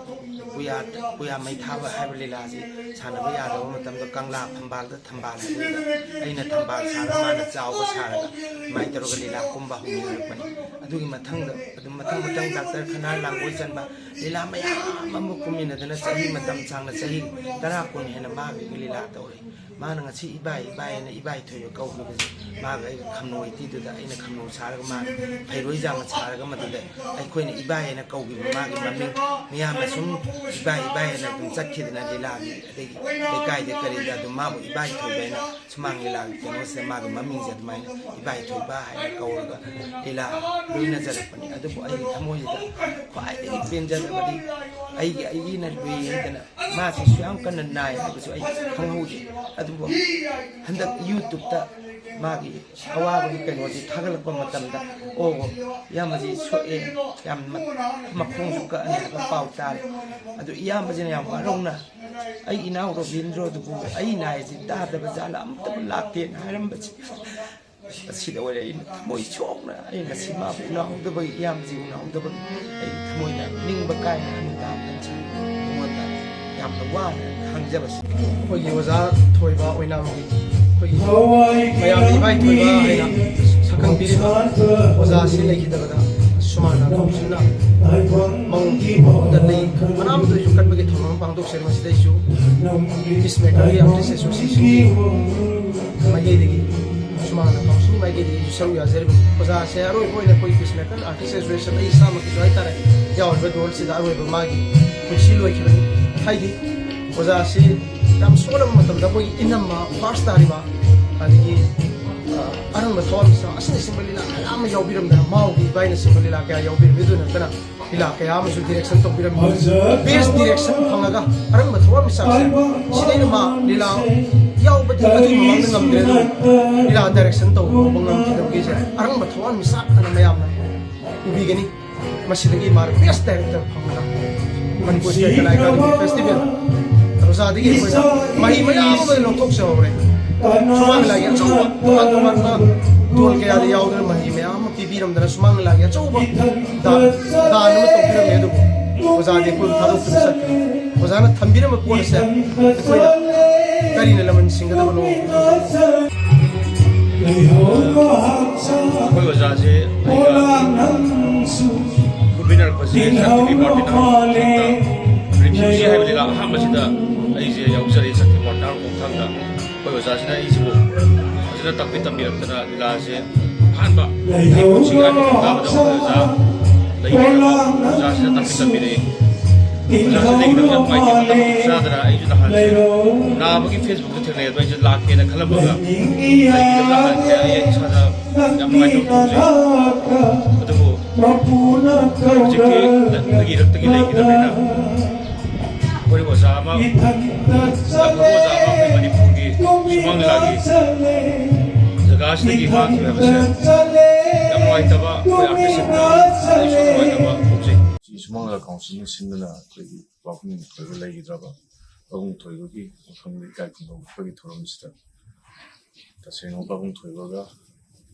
ꯄꯨꯌꯥ, ꯄꯨꯌꯥ ꯃꯩ ꯊꯥꯕ ꯍꯥꯏꯕ ꯂꯤꯂꯥꯁꯤ ꯁꯥꯟꯅꯕ ꯌꯥꯗꯕ ꯃꯇꯝꯗ ꯀꯪꯂꯥ ꯐꯝꯕꯥꯜꯗ, ꯊꯝꯕꯥꯜ ꯍꯥꯏꯕꯗꯨꯗ ꯑꯩꯅ ꯊꯝꯕꯥꯜ ꯁꯥꯔꯒ ꯃꯥꯅ ꯆꯥꯎꯕ ꯁꯥꯔꯒ ꯑꯗꯨꯃꯥꯏꯅ ꯇꯧꯔꯒ ꯂꯤꯂꯥ ꯀꯨꯝꯕ ꯍꯧꯃꯤꯟꯅꯔꯛꯄꯅꯤ꯫ ꯑꯗꯨꯒꯤ ꯃꯊꯪꯗ ꯑꯗꯨꯝ ꯃꯊꯪ ꯃꯊꯪ ꯗꯥꯛꯇꯔ ꯈꯅꯥ ꯂꯥꯡꯒꯣꯏ ꯆꯟꯕ ꯂꯤꯂꯥ ꯃꯌꯥꯝ ꯑꯃ ꯀꯨꯝꯃꯤꯟꯅꯗꯅ ꯆꯍꯤ ꯃꯇꯝ ꯁꯥꯡꯅ ꯆꯍꯤ ꯇꯔꯥ ꯀꯨꯟ ꯍꯦꯟꯅ ꯃꯥꯒꯤ ꯂꯤꯂꯥ ꯇꯧꯔꯛꯏ꯫ ꯃꯥꯅ ꯉꯁꯤ ꯏꯕꯥꯏ ꯏꯕꯥꯏ ꯍꯥꯏꯅ ꯏꯕꯥꯏ ꯊꯣꯏꯕ ꯀꯧꯈꯤꯕꯁꯦ ꯃꯥꯒ ꯑꯩꯒ ꯈꯝꯅꯨ ꯍꯩꯇꯤꯗꯨꯗ ꯑꯩꯅ ꯈꯝꯅꯨ ꯁꯥꯔꯒ ꯃꯥꯅ ꯐꯩꯔꯣꯏꯖꯥꯡ ꯁꯥꯔꯒ ꯃꯗꯨꯗ ꯑꯩꯈꯣꯏꯅ ꯏꯕꯥꯏ ꯍꯥꯏꯅ ꯀꯧꯈꯤꯕ ꯃꯥꯒꯤ ꯃꯃꯤꯡ ꯃꯤꯌꯥꯝꯅ ꯁꯨꯝ ꯏꯕꯥꯏ ꯏꯕꯥꯏ ꯍꯥꯏꯅ ꯑꯗꯨꯝ ꯆꯠꯈꯤꯗꯅ ꯂꯤꯂꯥꯒꯤ ꯑꯗꯒꯤ ꯂꯩꯀꯥꯏꯗ ꯀꯔꯤꯗ ꯑꯗꯨꯝ ꯃꯥꯕꯨ ꯏꯕꯥꯏ ꯊꯣꯏꯕ ꯍꯥꯏꯅ ꯁꯨꯃꯥꯡ ꯂꯤꯂꯥꯒꯤ ꯀꯩꯅꯣꯁꯤꯗ ꯃꯥꯒꯤ ꯃꯃꯤꯡꯁꯦ ꯑꯗꯨꯃꯥꯏꯅ ꯏꯕꯥꯏ ꯊꯣꯏꯕ ꯍꯥꯏꯅ ꯀꯧꯔꯒ ꯂꯤꯂꯥ ꯂꯣꯏꯅꯖꯔꯛꯄꯅꯤ꯫ ꯑꯗꯨꯕꯨ ꯑꯩꯒꯤ ꯊꯃꯣꯏꯁꯤꯗ ꯈ꯭ꯋꯥꯏꯗꯒꯤ ꯄꯦꯟꯖꯗꯕꯗꯤ ꯑꯩꯒꯤ, ꯑꯩꯒꯤꯅ ꯂꯨꯏ ꯍꯥꯏꯗꯅ ꯃꯥꯁꯤꯁꯨ ꯌꯥꯝ ꯀꯟꯅ ꯅꯥꯏ ꯍꯥꯏꯕꯁꯨ ꯑꯩ ꯈꯪꯍꯧꯗꯦ꯫ ꯑꯗꯨꯕꯨ ꯍꯟꯗꯛ YouTube-ꯇ ꯃꯥꯒꯤ ꯑꯋꯥꯕꯒꯤ ꯀꯩꯅꯣꯁꯤ ꯊꯥꯒꯠꯂꯛꯄ ꯃꯇꯝꯗ, "ꯑꯣ, ꯏꯌꯥꯝꯕꯁꯤ ꯁꯣꯛꯑꯦ, ꯌꯥꯝ ꯃ-, ꯃꯈꯣꯡꯁꯨ ꯀꯛꯑꯅꯤ" ꯍꯥꯏꯕ ꯄꯥꯎ ꯇꯥꯔꯦ꯫ ꯑꯗꯨ ꯏꯌꯥꯝꯕꯁꯤꯅ ꯌꯥꯝ ꯋꯥꯔꯧꯅ, "ꯑꯩ ꯏꯅꯥꯎ ꯔꯣꯕꯤꯟꯗ꯭ꯔꯣꯗꯨꯕꯨ ꯑꯩ ꯅꯥꯏꯁꯤ ꯇꯥꯗꯕ ꯖꯥꯠꯂ, ꯑꯃꯨꯛꯇꯕꯨ ꯂꯥꯛꯇꯦꯅ" ꯍꯥꯏꯔꯝꯕꯁꯤ, ꯑꯁꯤꯗ ꯑꯣꯏꯔꯦ ꯑꯩꯅ ꯊꯃꯣꯏ ꯁꯣꯛꯅ, ꯑꯩ ꯉꯁꯤ ꯃꯥꯕꯨ ꯎꯅꯍꯧꯗꯕꯒꯤ, ꯏꯌꯥꯝꯕꯁꯤ ꯎꯅꯍꯧꯗꯕꯒꯤ ꯑꯩ ꯊꯃꯣꯏꯗ ꯅꯤꯡꯕ ꯀꯥꯏꯅ ꯅꯨꯡꯗꯥꯡ ꯅꯨꯡꯊꯤꯜ ꯑꯩꯉꯣꯟꯗ ꯌꯥꯝꯅ ꯋꯥꯅ ꯈꯥꯡꯖꯕꯁꯤ꯫ ꯑꯩꯈꯣꯏꯒꯤ ꯑꯣꯖꯥ ꯊꯣꯏꯕ ꯑꯣꯏꯅꯥꯝꯒꯤ ꯑꯩꯈꯣꯏꯒꯤ ꯃꯌꯥꯝꯅ ꯏꯕꯥꯏ ꯊꯣꯏꯕ ꯍꯥꯏꯅ ꯁꯛꯈꯪꯕꯤꯔꯤꯕ ꯑꯣꯖꯥ ꯑꯁꯤ ꯂꯩꯈꯤꯗꯕꯗ ꯁꯨꯃꯥꯡꯅ ꯀꯥꯎꯟꯁꯤꯜꯅ ꯃꯉꯣꯟꯗ ꯂꯩ ꯃꯅꯥ ꯃꯊꯣꯏꯁꯨ ꯀꯠꯄꯒꯤ ꯊꯧꯔꯝ ꯑꯃ ꯄꯥꯡꯊꯣꯛꯆꯔꯤ꯫ ꯃꯁꯤꯗꯩꯁꯨ Peacemaker-ꯒꯤ Artist Association-ꯒꯤ ꯃꯥꯏꯀꯩꯗꯒꯤ ꯁꯨꯃꯥꯡꯅ ꯀꯥꯎꯟꯁꯤꯜꯒꯤ ꯃꯥꯏꯀꯩꯗꯒꯤ ꯁꯔꯨꯛ ꯌꯥꯖꯔꯤꯕ ꯑꯣꯖꯥꯁꯦ ꯑꯔꯣꯏꯕ ꯑꯣꯏꯅ ꯑꯩꯈꯣꯏ Peacemaker Artist Association ꯑꯩ ꯏꯁꯥꯃꯛꯀꯤꯁꯨ ꯍꯥꯏꯇꯥꯔꯦ ꯌꯥꯎꯔꯤꯕ ꯗꯣꯜꯁꯤꯗ ꯑꯔꯣꯏꯕ ꯃꯥꯒꯤ ꯄꯨꯟꯁꯤ ꯂꯣꯏꯈꯤꯕꯅꯤ꯫ ꯍꯥꯏꯗꯤ ꯑꯣꯖꯥꯁꯤ ꯌꯥꯝ ꯁꯣꯜꯂꯕ ꯃꯇꯝꯗ ꯑꯩꯈꯣꯏꯒꯤ ꯏꯅꯝꯃ first ꯇꯥꯔꯤꯕ ꯑꯗꯒꯤ, ꯑ, ꯑꯔꯪ ꯊꯋꯥꯟꯃꯤꯆꯥꯛ ꯑꯁꯤꯅꯆꯤꯡꯕ ꯂꯤꯂꯥ ꯀꯌꯥ ꯑꯃ ꯌꯥꯎꯕꯤꯔꯝꯗꯅ, ꯃꯥꯎꯒꯤ ꯏꯕꯥꯏꯅꯆꯤꯡꯕ ꯂꯤꯂꯥ ꯀꯌꯥ ꯌꯥꯎꯕꯤꯔꯝꯃꯤ꯫ ꯑꯗꯨ ꯅꯠꯇꯅ ꯂꯤꯂꯥ ꯀꯌꯥ ꯑꯃꯁꯨ direction ꯇꯧꯕꯤꯔꯝꯃꯤ꯫ Best direction ꯐꯪꯉꯒ ꯑꯔꯪꯕ ꯊꯋꯥꯟꯃꯤꯆꯥꯛꯁꯦ ꯁꯤꯗꯩꯅ ꯃꯥ ꯂꯤꯂꯥ ꯌꯥꯎꯕꯗꯤ ꯑꯗꯨꯒꯤ ꯃꯃꯥꯡꯗ ꯉꯝꯗ꯭ꯔꯦ, ꯑꯗꯨ ꯂꯤꯂꯥ direction ꯇꯧꯕ ꯐꯥꯎꯕ ꯉꯝꯈꯤꯗꯕꯒꯤꯁꯦ ꯑꯔꯪꯕ ꯊꯋꯥꯟꯃꯤꯆꯥꯛ ꯑꯅ ꯃꯌꯥꯝꯅ ꯎꯕꯤꯒꯅꯤ꯫ ꯃꯁꯤꯗꯒꯤ ꯃꯥꯅ best director ꯐꯪꯕꯗ ꯃꯅꯤꯄꯨꯔ ꯁꯥꯍꯤꯇ꯭ꯌ ꯑꯦꯀꯥꯗꯦꯃꯤ ꯐꯦꯁꯇꯤꯚꯦꯜ ꯔꯣꯖꯥꯗꯒꯤ ꯑꯩꯈꯣꯏꯅ ꯃꯍꯩ ꯃꯌꯥꯝ ꯑꯃ ꯂꯧꯊꯣꯛꯆꯍꯧꯔꯦ꯫ ꯁꯨꯃꯥꯡ ꯂꯤꯂꯥꯒꯤ ꯑꯆꯧꯕ ꯇꯣꯉꯥꯟ ꯇꯣꯉꯥꯟꯕ ꯗꯣꯜ ꯀꯌꯥꯗ ꯌꯥꯎꯗꯨꯅ ꯃꯍꯩ ꯃꯌꯥꯝ ꯑꯃ ꯄꯤꯕꯤꯔꯝꯗꯅ ꯁꯨꯃꯥꯡ ꯂꯤꯂꯥꯒꯤ ꯑꯆꯧꯕ ꯗꯥꯟ, ꯗꯥꯟ ꯑꯃ ꯇꯧꯕꯤꯔꯝꯃꯦ꯫ ꯑꯗꯨꯕꯨ ꯑꯣꯖꯥꯗꯤ ꯑꯩꯈꯣꯏꯕꯨ ꯊꯥꯗꯣꯛꯇꯨꯅ ꯆꯠꯈ꯭ꯔꯦ꯫ ꯑꯣꯖꯥꯅ ꯊꯝꯕꯤꯔꯝꯕ ꯄꯣꯠ ꯑꯁꯦ ꯑꯩꯈꯣꯏꯅ ꯀꯔꯤꯅ ꯂꯃꯟ ꯁꯤꯡꯒꯗꯕꯅꯣ? ꯑꯩꯈꯣꯏ ꯑꯣꯖꯥꯁꯦ ꯑꯩꯒ ꯈꯨꯟꯃꯤꯟꯅꯔꯛꯄꯁꯦ ꯁꯛꯇꯤꯒꯤ ꯄꯥꯔꯇꯤꯅ ꯔꯤꯐ꯭ꯌꯨꯖꯤ ꯍꯥꯏꯕ ꯂꯤꯂꯥ ꯑꯍꯥꯟꯕꯁꯤꯗ ꯑꯩꯁꯦ ꯌꯥꯎꯖꯔꯦ꯫ ꯁꯛꯇꯤ ꯄꯥꯔꯇꯤꯅ ꯈꯣꯡꯊꯥꯡꯗ ꯑꯩꯈꯣꯏ ꯑꯣꯖꯥꯁꯤꯅ ꯑꯩꯁꯤꯕꯨ ꯐꯖꯅ ꯇꯥꯛꯄꯤ ꯇꯝꯕꯤꯔꯛꯇꯅ ꯂꯤꯂꯥꯁꯦ ꯑꯍꯥꯟꯕ ꯑꯩ ꯄꯨꯟꯁꯤꯒꯤ ꯑꯍꯥꯟꯕ ꯈꯣꯡꯊꯥꯡꯗ ꯑꯩꯈꯣꯏ ꯑꯣꯖꯥ ꯂꯩꯕꯤꯔꯕ ꯑꯣꯖꯥꯁꯤꯅ ꯇꯥꯛꯄꯤ ꯇꯝꯕꯤꯔꯛꯏ꯫ ꯑꯣꯖꯥꯁꯤ ꯂꯩꯈꯤꯗꯕ ꯌꯥꯝ ꯅꯨꯡꯉꯥꯏꯇꯦ꯫ ꯃꯇꯝ ꯆꯥꯗꯅ ꯑꯩꯁꯨ ꯅꯍꯥꯟꯁꯦ ꯅꯥꯕꯒꯤ ꯐꯦꯁꯕꯨꯛꯇ ꯊꯦꯡꯅꯩ, ꯑꯗꯣ ꯑꯩꯁꯦ ꯂꯥꯛꯀꯦꯅ ꯈꯜꯂꯝꯃꯒ ꯂꯩꯈꯤꯗꯕ ꯅꯍꯥꯟꯁꯦ ꯑꯩ ꯏꯁꯥꯗ ꯌꯥꯝ ꯅꯨꯡꯉꯥꯏꯇꯕ ꯐꯥꯎꯖꯩ꯫ ꯑꯗꯨꯕꯨ ꯍꯧꯖꯤꯛꯇꯤ ꯑꯩꯒꯤ ꯏꯔꯛꯇꯒꯤ ꯂꯩꯈꯤꯗꯕꯅꯤꯅ ꯑꯩꯈꯣꯏ ꯑꯣꯖꯥ ꯑꯃ, ꯌꯥꯝ ꯐꯕ ꯑꯣꯖꯥ ꯑꯃ ꯑꯩꯈꯣꯏ ꯃꯅꯤꯄꯨꯔꯒꯤ ꯁꯨꯃꯥꯡ ꯂꯤꯂꯥꯒꯤ ꯖꯒꯥꯁꯤꯗꯒꯤ ꯃꯥꯡꯈꯤꯕ ꯍꯥꯏꯕꯁꯦ ꯌꯥꯝ ꯅꯨꯡꯉꯥꯏꯇꯕ, ꯑꯩꯈꯣꯏ ꯑꯥꯔꯇꯤꯁꯁꯤꯡꯗ ꯑꯩꯁꯨ ꯅꯨꯡꯉꯥꯏꯇꯕ ꯐꯥꯎꯖꯩ꯫ ꯁꯤ ꯁꯨꯃꯥꯡ ꯂꯤꯂꯥ ꯀꯥꯎꯟꯁꯤꯜꯅ ꯁꯤꯟꯗꯨꯅ ꯑꯩꯈꯣꯏꯒꯤ ꯄꯥꯕꯨꯡ ꯊꯣꯏꯕ ꯂꯩꯈꯤꯗ꯭ꯔꯕ ꯄꯥꯕꯨꯡ ꯊꯣꯏꯕꯒꯤ ꯃꯐꯝꯗ ꯏꯀꯥꯏ ꯈꯨꯝꯅꯕ ꯎꯠꯄꯒꯤ ꯊꯧꯔꯝꯁꯤꯗ ꯇꯁꯦꯡꯅ ꯄꯥꯕꯨꯡ ꯊꯣꯏꯕꯒ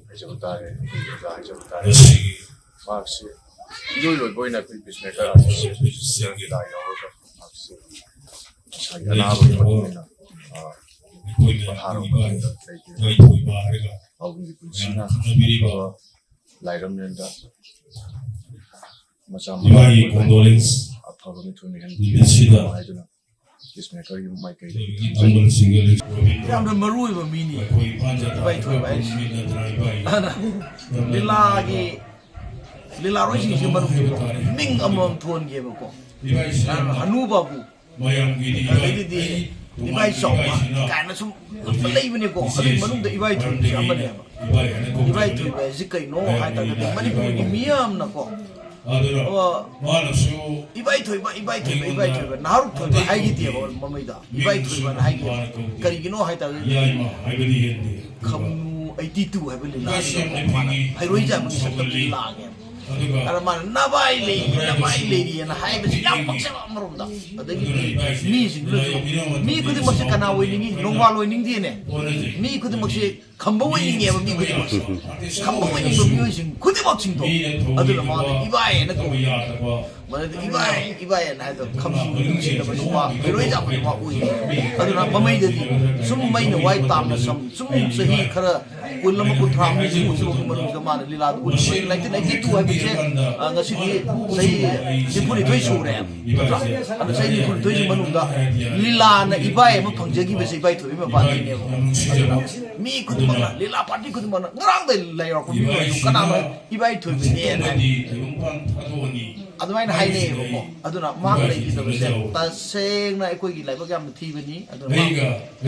ꯍꯥꯏꯖꯕ ꯇꯥꯔꯦ, ꯑꯩꯈꯣꯏꯒꯤ ꯑꯣꯖꯥ ꯍꯥꯏꯖꯕ ꯇꯥꯔꯦ꯫ ꯃꯍꯥꯛꯁꯤ ꯏꯔꯣꯏ ꯂꯣꯏꯕ ꯑꯣꯏꯅ ꯑꯩꯈꯣꯏ peacemaker artist association ꯂꯥꯏ ꯌꯥꯎꯔꯒ ꯃꯍꯥꯛꯁꯤ ꯃꯁꯥꯒꯤ ꯑꯅꯥꯕꯒꯤ ꯃꯇꯨꯡ ꯏꯟꯅ, ꯑ, ꯄꯣꯊꯥꯔꯕ ꯃꯇꯨꯡꯗ ꯂꯩꯈꯤꯗ꯭ꯔꯦ꯫ ꯄꯥꯕꯨꯡꯒꯤ ꯄꯨꯟꯁꯤꯅ ꯑꯐꯕ ꯂꯥꯏꯔꯝꯂꯦꯟꯗ ꯃꯆꯥ ꯃꯆꯥ ꯏꯕꯥꯒꯤ condolence ꯑꯐꯕ ꯃꯤꯊꯨꯡ ꯃꯤꯍꯦꯟ ꯅꯨꯃꯤꯠꯁꯤꯗ ꯍꯥꯏꯗꯨꯅ peacemakerꯒꯤ ꯃꯥꯏꯀꯩꯗꯒꯤ ꯊꯝꯖꯔꯤ꯫ ꯌꯥꯝꯅ ꯃꯔꯨ ꯑꯣꯏꯕ ꯃꯤꯅꯤ ꯏꯕꯥꯏ ꯊꯣꯏꯕ ꯍꯥꯏꯁꯤ꯫ ꯑꯗꯨꯅ ꯂꯤꯂꯥꯒꯤ, ꯂꯤꯂꯥꯔꯣꯏꯁꯤꯡꯁꯤ ꯃꯔꯨꯞꯁꯤꯡꯗꯣ ꯃꯤꯡ ꯑꯃꯃꯝ ꯊꯣꯟꯒꯦꯕꯀꯣ꯫ ꯍꯅꯨꯕꯥꯕꯨ, ꯑꯗꯒꯤꯗꯤ ꯏꯕꯥꯏ ꯆꯥꯎꯕ ꯀꯥꯏꯅ ꯁꯨꯝ ꯂꯩꯕꯅꯤꯀꯣ꯫ ꯑꯗꯨꯒꯤ ꯃꯅꯨꯡꯗ ꯏꯕꯥꯏ ꯊꯣꯏꯕꯁꯨ ꯑꯃꯅꯦꯕ꯫ ꯏꯕꯥꯏ ꯊꯣꯏꯕ ꯍꯥꯏꯁꯤ ꯀꯩꯅꯣ ꯍꯥꯏ ꯇꯥꯔꯒꯗꯤ, ꯃꯅꯤꯄꯨꯔꯒꯤ ꯃꯤꯌꯥꯝꯅꯀꯣ, ꯑꯣ, ꯏꯕꯥꯏ ꯊꯣꯏꯕ, ꯏꯕꯥꯏ ꯊꯣꯏꯕ, ꯏꯕꯥꯏ ꯊꯣꯏꯕ, ꯅꯍꯥꯔꯨꯛ ꯊꯣꯏꯕ ꯍꯥꯏꯈꯤꯗꯦꯕ ꯃꯃꯩꯗ꯫ ꯏꯕꯥꯏ ꯊꯣꯏꯕꯅ ꯍꯥꯏꯈꯤꯕ꯫ ꯀꯔꯤꯒꯤꯅꯣ ꯍꯥꯏ ꯇꯥꯔꯒꯗꯤ, ꯈꯝꯅꯨ ꯑꯩꯠꯇꯤ ꯇꯨ ꯍꯥꯏꯕ ꯂꯤꯂꯥ ꯑꯗꯨꯗ ꯃꯥꯅ ꯐꯩꯔꯣꯏꯖꯥꯕꯒꯤ ꯁꯛꯇꯝꯗ ꯂꯥꯛꯑꯦ꯫ ꯑꯗꯨꯅ ꯃꯥꯅ "ꯅꯚꯥꯏ ꯂꯩꯔꯤ, ꯅꯚꯥꯏ ꯂꯩꯔꯤ" ꯍꯥꯏꯅ ꯍꯥꯏꯕꯁꯤ ꯌꯥꯝ ꯄꯛꯆꯕ ꯑꯃꯔꯣꯝꯗ꯫ ꯑꯗꯒꯤꯗꯤ ꯃꯤꯁꯤꯡꯗꯨꯅꯁꯨ, ꯃꯤ ꯈꯨꯗꯤꯡꯃꯛꯁꯦ ꯀꯅꯥ ꯑꯣꯏꯅꯤꯡꯉꯤ? ꯅꯣꯡꯕꯥꯜ ꯑꯣꯏꯅꯤꯡꯗꯦꯅꯦ꯫ ꯃꯤ ꯈꯨꯗꯤꯡꯃꯛꯁꯦ ꯈꯝꯕ ꯑꯣꯏꯅꯤꯡꯉꯦꯕ, ꯃꯤ ꯈꯨꯗꯤꯡꯃꯛꯁꯦ꯫ ꯈꯝꯕ ꯑꯣꯏꯅꯤꯡꯕ ꯃꯤꯑꯣꯏꯁꯤꯡ ꯈꯨꯗꯤꯡꯃꯛꯁꯤꯡꯗꯣ꯫ ꯑꯗꯨꯅ ꯃꯥꯅ "ꯏꯕꯥꯏ" ꯍꯥꯏꯅ ꯀꯧꯏ꯫ ꯃꯗꯨꯗ "ꯏꯕꯥꯏ, ꯏꯕꯥꯏ" ꯍꯥꯏꯅ ꯍꯥꯏꯕꯗ ꯈꯝꯕ ꯅꯨꯡꯁꯤꯅꯕ ꯅꯨꯄꯥ, ꯍꯩꯔꯣꯏ ꯆꯥꯕ ꯅꯨꯄꯥ ꯑꯣꯏꯌꯦ꯫ ꯑꯗꯨꯅ ꯃꯃꯩꯗꯗꯤ ꯁꯨꯝ ꯃꯩꯅ ꯋꯥꯏ ꯇꯥꯝꯅ ꯁꯝ, ꯁꯨꯝ ꯆꯍꯤ ꯈꯔ ꯀꯨꯟ ꯑꯃ, ꯀꯨꯟꯊ꯭ꯔꯥ ꯑꯃ, ꯅꯤꯐꯨ ꯁꯤꯐꯥꯎꯒꯤ ꯃꯅꯨꯡꯗ ꯃꯥꯅ ꯂꯤꯂꯥꯗꯨ ꯎꯠꯈꯤꯕꯅꯤ꯫ ꯅꯥꯏꯟꯇꯤꯟ ꯑꯩꯠꯇꯤ ꯇꯨ ꯍꯥꯏꯕꯁꯦ, ꯑ, ꯉꯁꯤꯗꯤ ꯆꯍꯤ ꯅꯤꯐꯨꯅꯤꯊꯣꯏ ꯁꯨꯔꯦ, ꯅꯠꯇ꯭ꯔꯥ? ꯑꯗꯨ ꯆꯍꯤ ꯅꯤꯐꯨꯅꯤꯊꯣꯏꯁꯤ ꯃꯅꯨꯡꯗ ꯂꯤꯂꯥꯅ ꯏꯕꯥꯏ ꯑꯃ ꯐꯪꯖꯈꯤꯕꯁꯦ ꯏꯕꯥꯏ ꯊꯣꯏꯕꯤ ꯃꯄꯥꯟꯗꯒꯤꯅꯦꯕ꯫ ꯑꯗꯨꯅ ꯃꯤ ꯈꯨꯗꯤꯡꯃꯛꯅ, ꯂꯤꯂꯥ ꯄꯥꯔꯇꯤ ꯈꯨꯗꯤꯡꯃꯛꯅ, ꯉꯔꯥꯡꯗ ꯂꯩꯔꯛꯄ ꯃꯤ ꯑꯣꯏꯔꯁꯨ ꯀꯅꯥꯅꯣ ꯏꯕꯥꯏ ꯊꯣꯏꯕꯤꯅꯦꯅ ꯍꯥꯏ? ꯑꯗꯨꯃꯥꯏꯅ ꯍꯥꯏꯅꯩꯌꯦꯕꯀꯣ꯫ ꯑꯗꯨꯅ ꯃꯍꯥꯛ ꯂꯩꯈꯤꯗꯕꯁꯦ ꯇꯁꯦꯡꯅ ꯑꯩꯈꯣꯏꯒꯤ ꯂꯥꯏꯕꯛ ꯌꯥꯝꯅ ꯊꯤꯕꯅꯤ꯫ ꯑꯗꯨꯅ ꯃꯍꯥꯛ,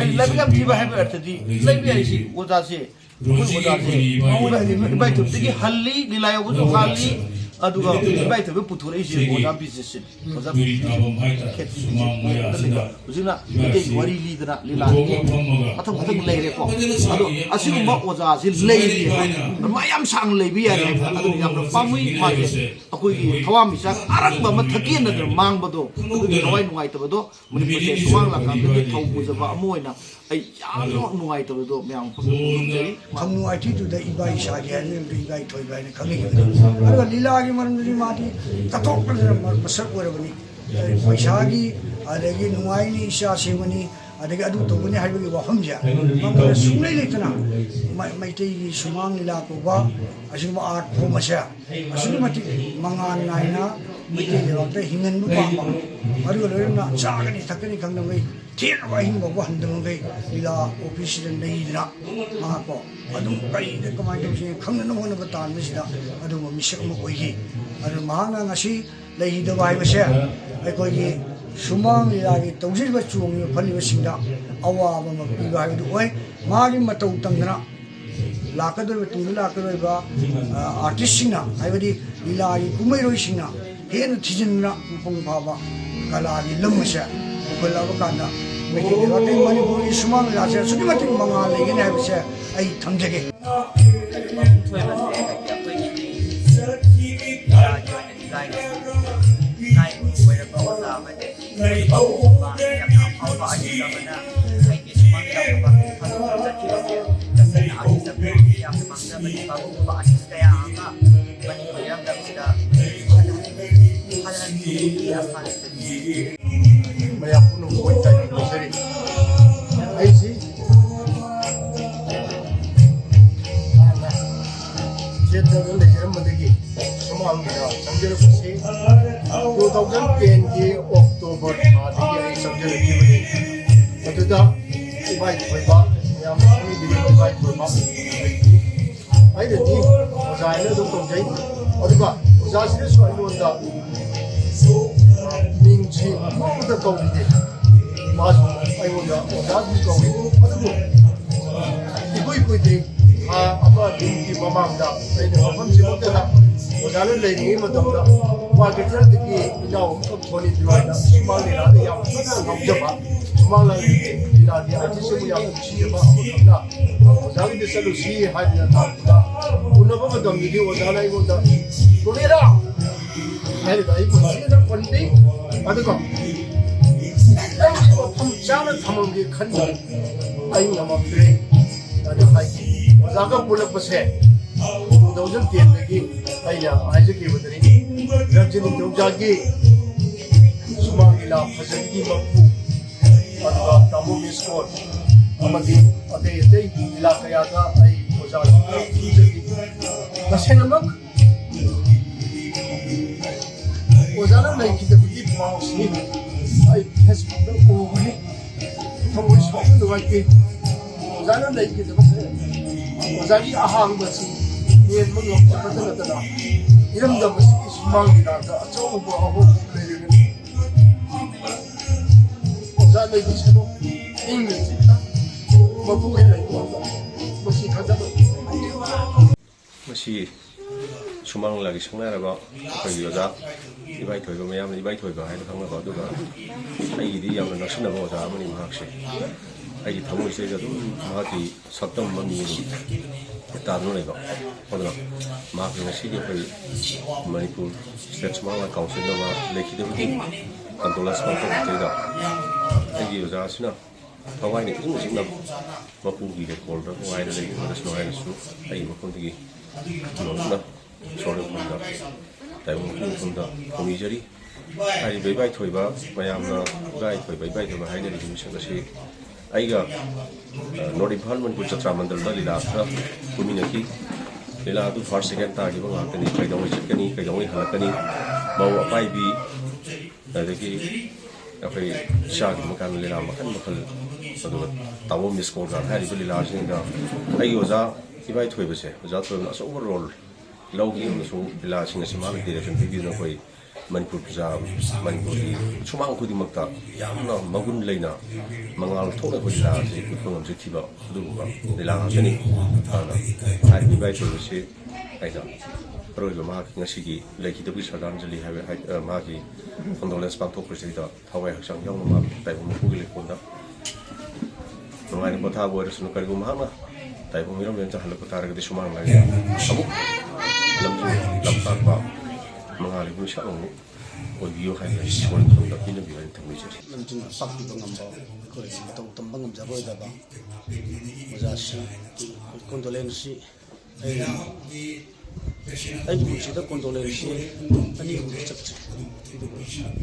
ꯑꯩ ꯂꯥꯏꯕꯛ ꯌꯥꯝ ꯊꯤꯕ ꯍꯥꯏꯕ ꯑꯔꯊꯗꯤ, ꯂꯩꯕ ꯌꯥꯏꯁꯤ ꯑꯣꯖꯥꯁꯦ, ꯑꯩꯈꯣꯏ ꯑꯣꯖꯥꯁꯦ ꯃꯉꯣꯟꯗ ꯏꯕꯥꯏ ꯊꯣꯏꯕꯤꯗꯒꯤ ꯍꯜꯂꯤ, ꯂꯤꯂꯥ ꯌꯥꯎꯕꯁꯨ ꯍꯜꯂꯤ, ꯑꯗꯨꯒ ꯏꯕꯥꯏ ꯊꯣꯏꯕꯤ ꯄꯨꯊꯣꯔꯛꯏꯁꯦ ꯑꯣꯖꯥ ꯕꯤꯖꯦꯁꯤꯅꯤ꯫ ꯑꯣꯖꯥ ꯕꯤꯖꯦꯁꯤꯅꯤ꯫ ꯍꯧꯖꯤꯛꯅ ꯃꯤꯇꯩꯒꯤ ꯋꯥꯔꯤ ꯂꯤꯗꯅ ꯂꯤꯂꯥꯒꯤ ꯃꯊꯪ ꯃꯊꯪ ꯂꯩꯔꯦꯀꯣ꯫ ꯑꯗꯣ ꯑꯁꯤꯒꯨꯝꯕ ꯑꯣꯖꯥꯁꯤ ꯂꯩꯔꯤꯑꯕ, ꯃꯥ ꯌꯥꯝ ꯁꯥꯡꯅ ꯂꯩꯕ ꯌꯥꯔꯤ꯫ ꯑꯗꯨꯅ ꯌꯥꯝꯅ ꯄꯥꯝꯃꯨꯏ ꯃꯥꯁꯦ꯫ ꯑꯩꯈꯣꯏꯒꯤ ꯊꯋꯥꯟꯃꯤꯆꯥꯛ ꯑꯔꯪꯕ ꯑꯃ ꯊꯛꯀꯦꯅꯗꯅ ꯃꯥꯡꯕꯗꯣ, ꯑꯗꯨꯒꯤ ꯊꯋꯥꯏ ꯅꯨꯡꯉꯥꯏꯇꯕꯗꯣ ꯃꯅꯤꯄꯨꯔꯁꯦ ꯁꯨꯃꯥꯡ ꯂꯥꯛꯀꯥꯟꯗꯗꯤ ꯊꯧ ꯄꯨꯖꯕ ꯑꯃ ꯑꯣꯏꯅ ꯑꯩ ꯌꯥꯝꯅ ꯅꯨꯡꯉꯥꯏꯇꯕꯗꯣ ꯃꯌꯥꯝ ꯃꯐꯝꯗ ꯐꯣꯡꯗꯣꯛꯆꯔꯤ꯫ ꯈꯝꯅꯨ ꯑꯥꯏꯇꯤ ꯇꯨꯗ ꯏꯕꯥꯏ ꯏꯁꯥꯒꯤ ꯍꯥꯏꯅ ꯏꯕꯥꯏ ꯊꯣꯏꯕ ꯍꯥꯏꯅ ꯈꯪꯅꯈꯤꯕꯅꯤ꯫ ꯑꯗꯨꯒ ꯂꯤꯂꯥꯒꯤ ꯃꯔꯝꯗꯗꯤ ꯃꯥꯗꯤ ꯀꯠꯊꯣꯛꯂꯗꯅ ꯃ-, ꯃꯁꯛ ꯑꯣꯏꯔꯕꯅꯤ꯫ ꯄꯩꯁꯥꯒꯤ, ꯑꯗꯒꯤ ꯅꯨꯡꯉꯥꯏꯅꯤ ꯏꯆꯥ ꯁꯦꯝꯒꯅꯤ, ꯑꯗꯒꯤ ꯑꯗꯨ ꯇꯧꯒꯅꯤ ꯍꯥꯏꯕꯒꯤ ꯋꯥꯐꯝꯁꯦ ꯃꯉꯣꯟꯗ ꯁꯨꯡꯂꯩ ꯂꯩꯇꯅ ꯃ-, ꯃꯩꯇꯩꯒꯤ ꯁꯨꯃꯥꯡ ꯂꯤꯂꯥ ꯀꯧꯕ ꯑꯁꯤꯒꯨꯝꯕ art form ꯑꯁꯦ ꯑꯁꯨꯛꯀꯤ ꯃꯇꯤꯛ ꯃꯉꯥꯜ ꯅꯥꯏꯅ ꯃꯩꯇꯩ ꯂꯩꯕꯥꯛꯇ ꯍꯤꯡꯍꯟꯕ ꯄꯥꯝꯕ, ꯑꯗꯨꯒ ꯂꯣꯏꯅꯅ ꯆꯥꯒꯅꯤ ꯊꯛꯀꯅꯤ ꯈꯪꯗꯕꯩ ꯊꯦꯡꯅꯕ ꯑꯍꯤꯡ ꯐꯥꯎꯕ ꯍꯟꯗꯕꯈꯩ ꯂꯤꯂꯥ ꯑꯣꯐꯤꯁꯁꯤꯗ ꯂꯩꯗꯅ ꯃꯍꯥꯛꯀꯣ ꯑꯗꯨꯝ ꯀꯔꯤꯗ ꯀꯃꯥꯏꯅ ꯇꯧꯁꯤꯒꯦ ꯈꯪꯅꯅꯕ ꯍꯣꯠꯅꯕ ꯇꯥꯟꯕꯁꯤꯗ ꯑꯗꯨꯒꯨꯝꯕ ꯃꯤꯁꯛ ꯑꯃ ꯑꯣꯏꯈꯤ꯫ ꯑꯗꯨꯅ ꯃꯍꯥꯛꯅ ꯉꯁꯤ ꯂꯩꯈꯤꯗꯕ ꯍꯥꯏꯕꯁꯦ ꯑꯩꯈꯣꯏꯒꯤ ꯁꯨꯃꯥꯡ ꯂꯤꯂꯥꯒꯤ ꯇꯧꯖꯔꯤꯕ ꯆꯣꯡꯂꯤꯕ ꯐꯜꯂꯤꯕꯁꯤꯡꯗ ꯑꯋꯥꯕ ꯑꯃ ꯄꯤꯕ ꯍꯥꯏꯕꯗꯨ ꯑꯣꯏ꯫ ꯃꯥꯒꯤ ꯃꯇꯧ ꯇꯝꯗꯅ ꯂꯥꯛꯀꯗꯧꯔꯤꯕ, ꯇꯨꯡꯗ ꯂꯥꯛꯀꯗꯧꯔꯤꯕ, ꯑ, artistꯁꯤꯡꯅ, ꯍꯥꯏꯕꯗꯤ ꯂꯤꯂꯥꯒꯤ ꯀꯨꯝꯍꯩꯔꯣꯏꯁꯤꯡꯅ ꯍꯦꯟꯅ ꯊꯤꯖꯤꯟꯗꯨꯅ ꯃꯄꯨꯡ ꯐꯥꯕ ꯀꯂꯥꯒꯤ ꯂꯝ ꯑꯁꯦ ꯄꯨꯈꯠꯂꯛꯑꯕ ꯀꯥꯟꯗ ꯃꯩꯇꯩ ꯂꯩꯕꯥꯛꯀꯤ ꯃꯅꯤꯄꯨꯔꯒꯤ ꯁꯨꯃꯥꯡ ꯂꯤꯂꯥꯁꯦ ꯑꯁꯨꯛꯀꯤ ꯃꯇꯤꯛ ꯃꯉꯥꯜ ꯂꯩꯒꯅꯤ ꯍꯥꯏꯕꯁꯦ ꯑꯩ ꯊꯝꯖꯒꯦ꯫ ꯃꯄꯨꯡ ꯊꯣꯏꯕꯁꯦ ꯑꯩꯈꯣꯏꯒꯤ ꯂꯤꯂꯥꯒꯤ ꯑꯣꯏꯅ ꯂꯥꯏ, ꯂꯥꯏ ꯑꯣꯏꯔꯕ ꯑꯣꯖꯥ ꯑꯃꯗꯤ ꯌꯥꯝꯅ ꯑꯐꯥꯎꯕ artist ꯑꯃꯅ ꯑꯩꯒꯤ ꯁꯨꯃꯥꯡ ꯂꯤꯂꯥ ꯄ꯭ꯔꯣꯒ꯭ꯔꯥꯝ ꯆꯠꯈꯤꯕꯁꯦ ꯇꯁꯦꯡꯅ artist ꯑꯃꯒꯤ ꯌꯥꯝꯅ ꯃꯥꯡꯖꯕꯅꯤ꯫ ꯄꯥꯕꯨꯡꯒꯨꯝꯕ artist ꯀꯌꯥ ꯑꯃ ꯃꯅꯤꯄꯨꯔ ꯏꯔꯝꯗꯝꯁꯤꯗ ꯍꯜꯍꯟ-, ꯍꯜꯍꯟꯈꯤꯕꯒꯤ ꯑꯁꯥ ꯂꯩꯖꯔꯤ꯫ ꯃꯌꯥꯝ ꯄꯨꯝꯅꯃꯛꯄꯨ ꯑꯩ ꯇꯥꯏꯕꯪ ꯄꯤꯖꯔꯤ꯫ ꯑꯩꯁꯤ ꯍꯥꯟꯅ ꯊꯤꯌꯦꯇꯔꯗ ꯂꯩꯖꯔꯝꯕꯗꯒꯤ ꯁꯨꯃꯥꯡ ꯂꯤꯂꯥ ꯆꯪꯖꯔꯛꯄꯁꯤ two thousand tenꯒꯤ October ꯊꯥꯗꯒꯤ ꯑꯩ ꯆꯪꯖꯔꯛꯈꯤꯕꯅꯤ꯫ ꯃꯗꯨꯗ ꯏꯃꯥꯏ ꯊꯣꯏꯕ, ꯃꯌꯥꯝꯅ ꯈꯪꯕꯤꯔꯤꯕ ꯏꯃꯥꯏ ꯊꯣꯏꯕ, ꯑꯗꯒꯤ ꯑꯩꯅꯗꯤ ꯑꯣꯖꯥ ꯍꯥꯏꯅ ꯑꯗꯨꯝ ꯀꯧꯖꯩ꯫ ꯑꯗꯨꯒ ꯑꯣꯖꯥꯁꯤꯅꯁꯨ ꯑꯩꯉꯣꯟꯗ ꯃꯤꯡꯁꯤ ꯅꯣꯡꯃꯇ ꯀꯧꯈꯤꯗꯦ꯫ ꯃꯥꯁꯨ ꯑꯩꯉꯣꯟꯗ ꯑꯣꯖꯥ ꯑꯗꯨꯝ ꯀꯧꯏ꯫ ꯑꯗꯨꯕꯨ ꯏꯀꯨꯏ ꯀꯨꯏꯗ꯭ꯔꯤ, ꯊꯥ ꯑꯃ ꯑꯅꯤꯒꯤ ꯃꯃꯥꯡꯗ ꯑꯩꯅ ꯃꯐꯝꯁꯤꯃꯛꯇꯗ ꯑꯣꯖꯥꯅ ꯂꯩꯔꯤꯉꯩ ꯃꯇꯝꯗ ꯀ꯭ꯋꯥꯀꯩꯊꯦꯜꯗꯒꯤ ꯏꯅꯥꯎ ꯑꯃꯈꯛ ꯊꯣꯛꯂꯛꯏ ꯍꯥꯏꯅ ꯁꯨꯃꯥꯡ ꯂꯤꯂꯥꯗ ꯌꯥꯝ ꯀꯟꯅ ꯉꯥꯎꯖꯕ, ꯁꯨꯃꯥꯡ ꯂꯤꯂꯥꯒꯤ artistꯁꯤꯕꯨ ꯌꯥꯝ ꯅꯨꯡꯁꯤꯖꯕ ꯑꯃꯈꯛꯅ ꯑꯣꯖꯥꯒꯤꯗ ꯆꯠꯂꯨꯁꯤ ꯍꯥꯏꯗꯅ ꯂꯥꯛꯄꯗ, ꯎꯅꯕ ꯃꯇꯝꯗꯗꯤ ꯑꯣꯖꯥꯅ ꯑꯩꯉꯣꯟꯗ "ꯇꯣꯂꯦꯔꯥ" ꯍꯥꯏꯔꯒ ꯑꯩꯕꯨ ꯅꯨꯡꯁꯤꯅ ꯄꯟꯕꯤ꯫ ꯑꯗꯨꯒ "ꯅꯪꯁꯤ ꯃꯐꯝ ꯆꯥꯅ ꯊꯝꯃꯝꯒꯦ ꯈꯟꯕ ꯑꯩ ꯉꯝꯃꯛꯇ꯭ꯔꯦ" ꯑꯗꯨ ꯍꯥꯏꯈꯤ꯫ ꯑꯣꯖꯥꯒ ꯄꯨꯜꯂꯛꯄꯁꯦ two thousand tenꯗꯒꯤ ꯑꯩꯅ ꯍꯥꯏꯖꯈꯤꯕꯗꯨꯅꯤ, ꯔꯟꯖꯤꯠ ꯅꯤꯡꯊꯧꯖꯥꯒꯤ ꯁꯨꯃꯥꯡ ꯂꯤꯂꯥ ꯐꯖꯕꯒꯤ ꯃꯄꯨ, ꯑꯗꯨꯒ ꯇꯥꯃꯣ ꯃꯤꯁꯀꯣꯟ ꯑꯃꯗꯤ ꯑꯇꯩ ꯑꯇꯩ ꯂꯤꯂꯥ ꯀꯌꯥꯗ ꯑꯩ ꯑꯣꯖꯥꯁꯤꯡꯅ ꯄꯨꯖꯈꯤ꯫ ꯇꯁꯦꯡꯅꯃꯛ ꯑꯣꯖꯥꯅ ꯂꯩꯈꯤꯗꯕꯒꯤ ꯄꯥꯎꯁꯤ ꯑꯩ Facebookꯇ ꯎꯕꯅꯤ꯫ ꯊꯃꯣꯏ ꯁꯣꯛꯅ ꯅꯨꯡꯉꯥꯏꯇꯦ꯫ ꯑꯣꯖꯥꯅ ꯂꯩꯈꯤꯗꯕꯁꯦ ꯑꯣꯖꯥꯒꯤ ꯑꯍꯥꯡꯕꯁꯤ ꯃꯦꯟꯕ ꯉꯝꯗꯕꯇ ꯅꯠꯇꯅ ꯏꯔꯝꯗꯝ ꯑꯁꯤꯒꯤ ꯁꯨꯃꯥꯡ ꯂꯤꯂꯥꯗ ꯑꯆꯧꯕ ꯑꯍꯣꯡꯕ ꯂꯩꯔꯒꯅꯤ꯫ ꯂꯩꯕꯤꯁꯅꯨ꯫ ꯏꯪꯅ ꯆꯤꯛꯅ ꯃꯄꯨꯒꯤ ꯂꯩꯀꯣꯜꯗ ꯃꯁꯤ ꯊꯥꯗꯕ꯫ ꯃꯁꯤ ꯁꯨꯃꯥꯡ ꯂꯤꯂꯥꯒꯤ ꯁꯪꯅꯥꯏꯔꯕ ꯑꯩꯈꯣꯏꯒꯤ ꯑꯣꯖꯥ ꯏꯕꯥꯏꯊꯣꯏꯕ, ꯃꯌꯥꯝꯅ ꯏꯕꯥꯏꯊꯣꯏꯕ ꯍꯥꯏꯅ ꯈꯪꯅꯕ, ꯑꯗꯨꯒ ꯑꯩꯒꯤꯗꯤ ꯌꯥꯝꯅ ꯅꯛꯁꯤꯟꯅꯕ ꯑꯣꯖꯥ ꯑꯃꯅꯤ ꯃꯍꯥꯛꯁꯦ꯫ ꯑꯩꯒꯤ ꯊꯃꯣꯏꯁꯤꯗ ꯑꯗꯨꯝ ꯃꯍꯥꯛꯀꯤ ꯁꯛꯇꯝ ꯃꯃꯤ ꯑꯗꯨꯝ ꯇꯥꯗꯨꯅ ꯂꯩꯕ꯫ ꯑꯗꯨꯅ ꯃꯍꯥꯛꯀꯤ ꯉꯁꯤꯒꯤ ꯑꯩꯈꯣꯏ ꯃꯅꯤꯄꯨꯔ ꯁ꯭ꯇꯦꯠ ꯁꯨꯃꯥꯡ ꯂꯤꯂꯥ ꯀꯥꯎꯟꯁꯤꯜꯅ ꯃꯥ ꯂꯩꯈꯤꯗꯕꯒꯤ ꯀꯟꯗꯣꯂꯦꯟꯁ ꯄꯥꯡꯊꯣꯛꯄꯁꯤꯗ ꯑꯩꯒꯤ ꯑꯣꯖꯥꯁꯤꯅ ꯊꯋꯥꯏꯅ ꯏꯪꯅ ꯆꯤꯛꯅ ꯃꯄꯨꯒꯤ ꯂꯩꯀꯣꯜꯗ ꯅꯨꯡꯉꯥꯏꯅ ꯂꯩꯃꯤꯟꯅꯔꯁꯅꯨ ꯍꯥꯏꯅꯁꯨ ꯑꯩꯒꯤ ꯃꯐꯝꯗꯒꯤ ꯂꯣꯏꯅ ꯏꯁꯣꯔꯒꯤ ꯃꯐꯝꯗ ꯇꯥꯏꯕꯪ ꯃꯄꯨꯒꯤ ꯃꯐꯝꯗ ꯊꯧꯅꯤꯖꯔꯤ꯫ ꯍꯥꯏꯔꯤꯕ ꯏꯕꯥꯏꯊꯣꯏꯕ, ꯃꯌꯥꯝꯅ ꯏꯕꯥꯏꯊꯣꯏꯕ, ꯏꯕꯥꯏꯊꯣꯏꯕ ꯍꯥꯏꯅꯔꯤꯕ ꯃꯤꯁꯛ ꯑꯁꯤ ꯑꯩꯒ, ꯑ, ꯅꯣꯔꯠ ꯏꯝꯐꯥꯜ ꯃꯅꯤꯄꯨꯔ ꯖꯇ꯭ꯔꯥ ꯃꯟꯗꯜꯗ ꯂꯤꯂꯥ ꯈꯔ ꯀꯨꯝꯃꯤꯟꯅꯈꯤ꯫ ꯂꯤꯂꯥ ꯑꯗꯨ ꯐꯥꯔꯁ, ꯁꯦꯀꯦꯟ ꯇꯥꯈꯤꯕ ꯉꯥꯛꯇꯅꯤ꯫ ꯀꯩꯗꯧꯉꯩ ꯆꯠꯀꯅꯤ, ꯀꯩꯗꯧꯉꯩ ꯍꯜꯂꯛꯀꯅꯤ, ꯃꯧ ꯑꯄꯥꯏꯕꯤ, ꯑꯗꯒꯤ ꯑꯩꯈꯣꯏ ꯏꯆꯥꯒꯤ ꯃꯀꯥꯟ ꯂꯤꯂꯥ ꯃꯈꯜ ꯃꯈꯜ, ꯑꯗꯨꯒ ꯇꯥꯃꯣ ꯃꯤꯁ ꯀꯣꯜꯒ ꯍꯥꯏꯔꯤꯕ ꯂꯤꯂꯥꯁꯤꯡꯗ ꯑꯩꯒꯤ ꯑꯣꯖꯥ ꯏꯕꯥꯏꯊꯣꯏꯕꯁꯦ, ꯑꯣꯖꯥ ꯊꯣꯏꯕꯅ ꯑꯆꯧꯕ ꯔꯣꯜ ꯂꯧꯈꯤ ꯑꯃꯁꯨꯡ ꯂꯤꯂꯥꯁꯤꯡ ꯑꯁꯤ ꯃꯥꯅ ꯗꯤꯔꯦꯛꯁꯟ ꯄꯤꯕꯤꯗꯨꯅ ꯑꯩꯈꯣꯏ ꯃꯅꯤꯄꯨꯔ ꯄ꯭ꯔꯖꯥ, ꯃꯅꯤꯄꯨꯔꯒꯤ ꯁꯨꯃꯥꯡ ꯈꯨꯗꯤꯡꯃꯛꯇ ꯌꯥꯝꯅ ꯃꯒꯨꯟ ꯂꯩꯅ ꯃꯉꯥꯜ ꯊꯣꯛꯅ ꯑꯩꯈꯣꯏ ꯂꯤꯂꯥ ꯑꯁꯤ ꯎꯠꯄ ꯉꯝꯖꯈꯤꯕ ꯑꯗꯨꯒꯨꯝꯕ ꯂꯤꯂꯥ ꯉꯥꯛꯇꯅꯤ꯫ ꯑꯗꯨꯅ ꯍꯥꯏꯔꯤꯕ ꯏꯕꯥꯏꯊꯣꯏꯕꯁꯤ ꯑꯩꯅ ꯑꯔꯣꯏꯕ ꯃꯍꯥꯛꯀꯤ ꯉꯁꯤꯒꯤ ꯂꯩꯈꯤꯗꯕꯒꯤ ꯁ꯭ꯔꯗꯥꯟꯖꯂꯤ ꯍꯥꯏꯕ, ꯍꯥꯏ-, ꯑ, ꯃꯍꯥꯛꯀꯤ ꯀꯣꯟꯗꯣꯂꯦꯟꯁ ꯄꯥꯡꯊꯣꯛꯄꯁꯤꯗ ꯊꯋꯥꯏ ꯍꯛꯆꯥꯡ ꯌꯥꯎꯅ ꯃꯥ ꯇꯥꯏꯕꯪ ꯃꯄꯨꯒꯤ ꯂꯩꯀꯣꯜꯗ ꯅꯨꯡꯉꯥꯏꯅ ꯄꯣꯊꯥꯕ ꯑꯣꯏꯔꯁꯅꯨ꯫ ꯀꯔꯤꯒꯨꯝꯕ ꯃꯍꯥꯛꯅ ꯇꯥꯏꯕꯪ ꯃꯤꯔꯝ ꯂꯣꯏꯅ ꯍꯜꯂꯛꯄ ꯇꯥꯔꯒꯗꯤ ꯁꯨꯃꯥꯡ ꯂꯥꯏꯔꯦꯟ ꯑꯃꯨꯛ ꯂꯝꯖꯤꯡ ꯂꯝꯇꯥꯛꯄ ꯃꯉꯥꯜꯒꯤ ꯃꯤꯁꯛ ꯑꯃꯨꯛ ꯑꯣꯏꯕꯤꯌꯨ ꯍꯥꯏꯅ ꯏꯁꯣꯔꯒꯤ ꯃꯐꯝꯗ ꯄꯤꯅꯕꯤꯌꯨ ꯍꯥꯏꯅ ꯊꯝꯖꯔꯤ꯫ ꯂꯝꯖꯤꯡ ꯂꯝꯇꯥꯛꯄꯤꯕ ꯉꯝꯕ, ꯑꯩꯈꯣꯏ ꯃꯇꯧ ꯇꯝꯕ ꯉꯝꯖꯔꯣꯏꯗꯕ ꯑꯣꯖꯥꯁꯤꯡ ꯀꯣꯟꯗꯣꯂꯦꯟꯁꯁꯤ ꯑꯩ, ꯑꯩꯒꯤ ꯄꯨꯟꯁꯤꯗ ꯀꯣꯟꯗꯣꯂꯦꯟꯁꯁꯤ ꯑꯅꯤ ꯑꯍꯨꯝ ꯆꯠꯇ꯭ꯔꯤ꯫ ꯑꯗꯨꯕꯨ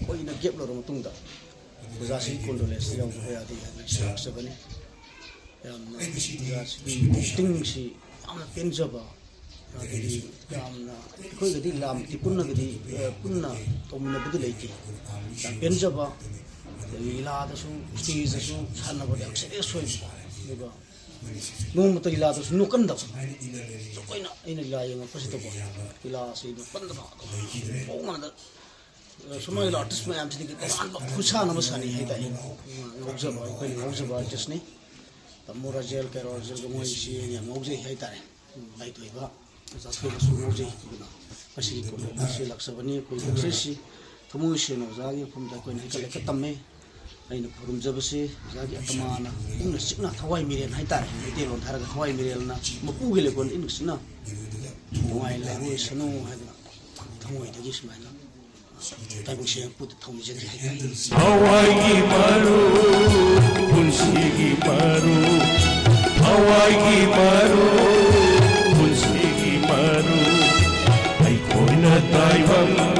ꯀꯨꯏꯅ ꯒꯦꯞ ꯂꯧꯔꯕ ꯃꯇꯨꯡꯗ ꯑꯣꯖꯥꯁꯤꯡ ꯀꯣꯟꯗꯣꯂꯦꯟꯁ ꯌꯥꯎꯗꯕ ꯌꯥꯗꯦ ꯍꯥꯏꯅ ꯂꯥꯛꯆꯕꯅꯤ꯫ ꯌꯥꯝꯅ ꯑꯣꯖꯥꯁꯤꯒꯤ ꯑꯦꯛꯇꯤꯡꯁꯤ ꯌꯥꯝꯅ ꯄꯦꯟꯖꯕ, ꯑꯗꯒꯤ ꯌꯥꯝꯅ ꯑꯩꯈꯣꯏꯒꯗꯤ ꯂꯥꯝꯗꯤ ꯄꯨꯟꯅꯒꯗꯤ, ꯑ, ꯄꯨꯟꯅ ꯇꯧꯃꯤꯟꯅꯕꯗꯤ ꯂꯩꯇꯦ꯫ ꯌꯥꯝ ꯄꯦꯟꯖꯕ, ꯑꯗꯒꯤ ꯂꯤꯂꯥꯗꯁꯨ, ꯁ꯭ꯇꯦꯖꯇꯁꯨ ꯁꯥꯟꯅꯕꯗ ꯌꯥꯝ ꯁꯦꯔꯤꯌꯁ ꯑꯣꯏꯕ, ꯑꯗꯨꯒ ꯅꯣꯡꯃꯇ ꯂꯤꯂꯥꯗꯁꯨ ꯅꯣꯛꯀꯟꯗꯕ꯫ ꯑꯩꯈꯣꯏꯅ, ꯑꯩꯅ ꯂꯤꯂꯥ ꯌꯦꯡꯉꯛꯄꯁꯤꯗꯀꯣ, ꯂꯤꯂꯥꯁꯤ ꯅꯣꯛꯀꯟꯗꯕ, ꯑꯗꯨꯝ ꯃꯑꯣꯡ ꯑꯃꯗ ꯁꯨꯃꯥꯏꯅ ꯑꯥꯔꯇꯤꯁ ꯃꯌꯥꯝꯁꯤꯗꯒꯤ ꯇꯣꯉꯥꯟꯕ ꯈꯨꯠꯁꯥꯟꯅ ꯑꯃ ꯁꯥꯟꯅꯩ ꯍꯥꯏꯇꯥꯔꯦ꯫ ꯉꯥꯎꯖꯕ, ꯑꯩꯈꯣꯏꯅ ꯉꯥꯎꯖꯕ ꯑꯥꯔꯇꯤꯁꯅꯤ꯫ ꯇꯥꯃꯣ ꯔꯥꯖꯦꯜ, ꯀꯩꯔꯣꯜ ꯔꯥꯖꯦꯜꯒ ꯃꯣꯏꯁꯤ ꯑꯩꯅ ꯌꯥꯝ ꯉꯥꯎꯖꯩ ꯍꯥꯏꯇꯥꯔꯦ꯫ ꯂꯥꯏꯊꯣꯏꯕ, ꯑꯣꯖꯥ ꯊꯣꯏꯕꯁꯨ ꯉꯥꯎꯖꯩ꯫ ꯑꯗꯨꯅ ꯉꯁꯤꯒꯤ ꯄ꯭ꯔꯣꯒ꯭ꯔꯥꯝ ꯑꯁꯤ ꯂꯥꯛꯆꯕꯅꯤ꯫ ꯑꯩꯈꯣꯏ ꯄꯨꯛꯆꯦꯜꯁꯤ ꯊꯃꯣꯏ ꯁꯦꯡꯅ ꯑꯣꯖꯥꯒꯤ ꯃꯐꯝꯗ ꯑꯩꯈꯣꯏꯅ ꯍꯩꯀꯠ ꯂꯩꯀꯠ ꯇꯝꯃꯦ꯫ ꯑꯩꯅ ꯈꯨꯔꯨꯝꯖꯕꯁꯤ ꯑꯣꯖꯥꯒꯤ ꯑꯇꯃꯥꯅ ꯏꯪꯅ ꯆꯤꯛꯅ ꯊꯋꯥꯏ ꯃꯤꯔꯦꯜ ꯍꯥꯏꯇꯥꯔꯦ, ꯃꯩꯇꯩꯂꯣꯟꯗ ꯍꯥꯏꯔꯒ ꯊꯋꯥꯏ ꯃꯤꯔꯦꯜꯅ ꯃꯄꯨꯒꯤ ꯂꯩꯀꯣꯜꯗ ꯏꯪꯅ ꯆꯤꯛꯅ ꯅꯨꯡꯉꯥꯏ ꯂꯩꯔꯣꯏꯁꯅꯨ ꯍꯥꯏꯗꯅ ꯊꯃꯣꯏꯗꯒꯤ ꯁꯨꯃꯥꯏꯅ ꯇꯥꯏꯕꯪ ꯁꯦꯝꯄꯨꯗ ꯊꯧꯅꯤꯖꯔꯤ ꯍꯥꯏꯇꯥꯔꯦ꯫ ꯊꯋꯥꯏꯒꯤ ꯃꯔꯨ, ꯄꯨꯟꯁꯤꯒꯤ ꯃꯔꯨ, ꯊꯋꯥꯏꯒꯤ ꯃꯔꯨ, ꯄꯨꯟꯁꯤꯒꯤ ꯃꯔꯨ, ꯑꯩꯈꯣꯏꯅ ꯇꯥꯏꯕꯪ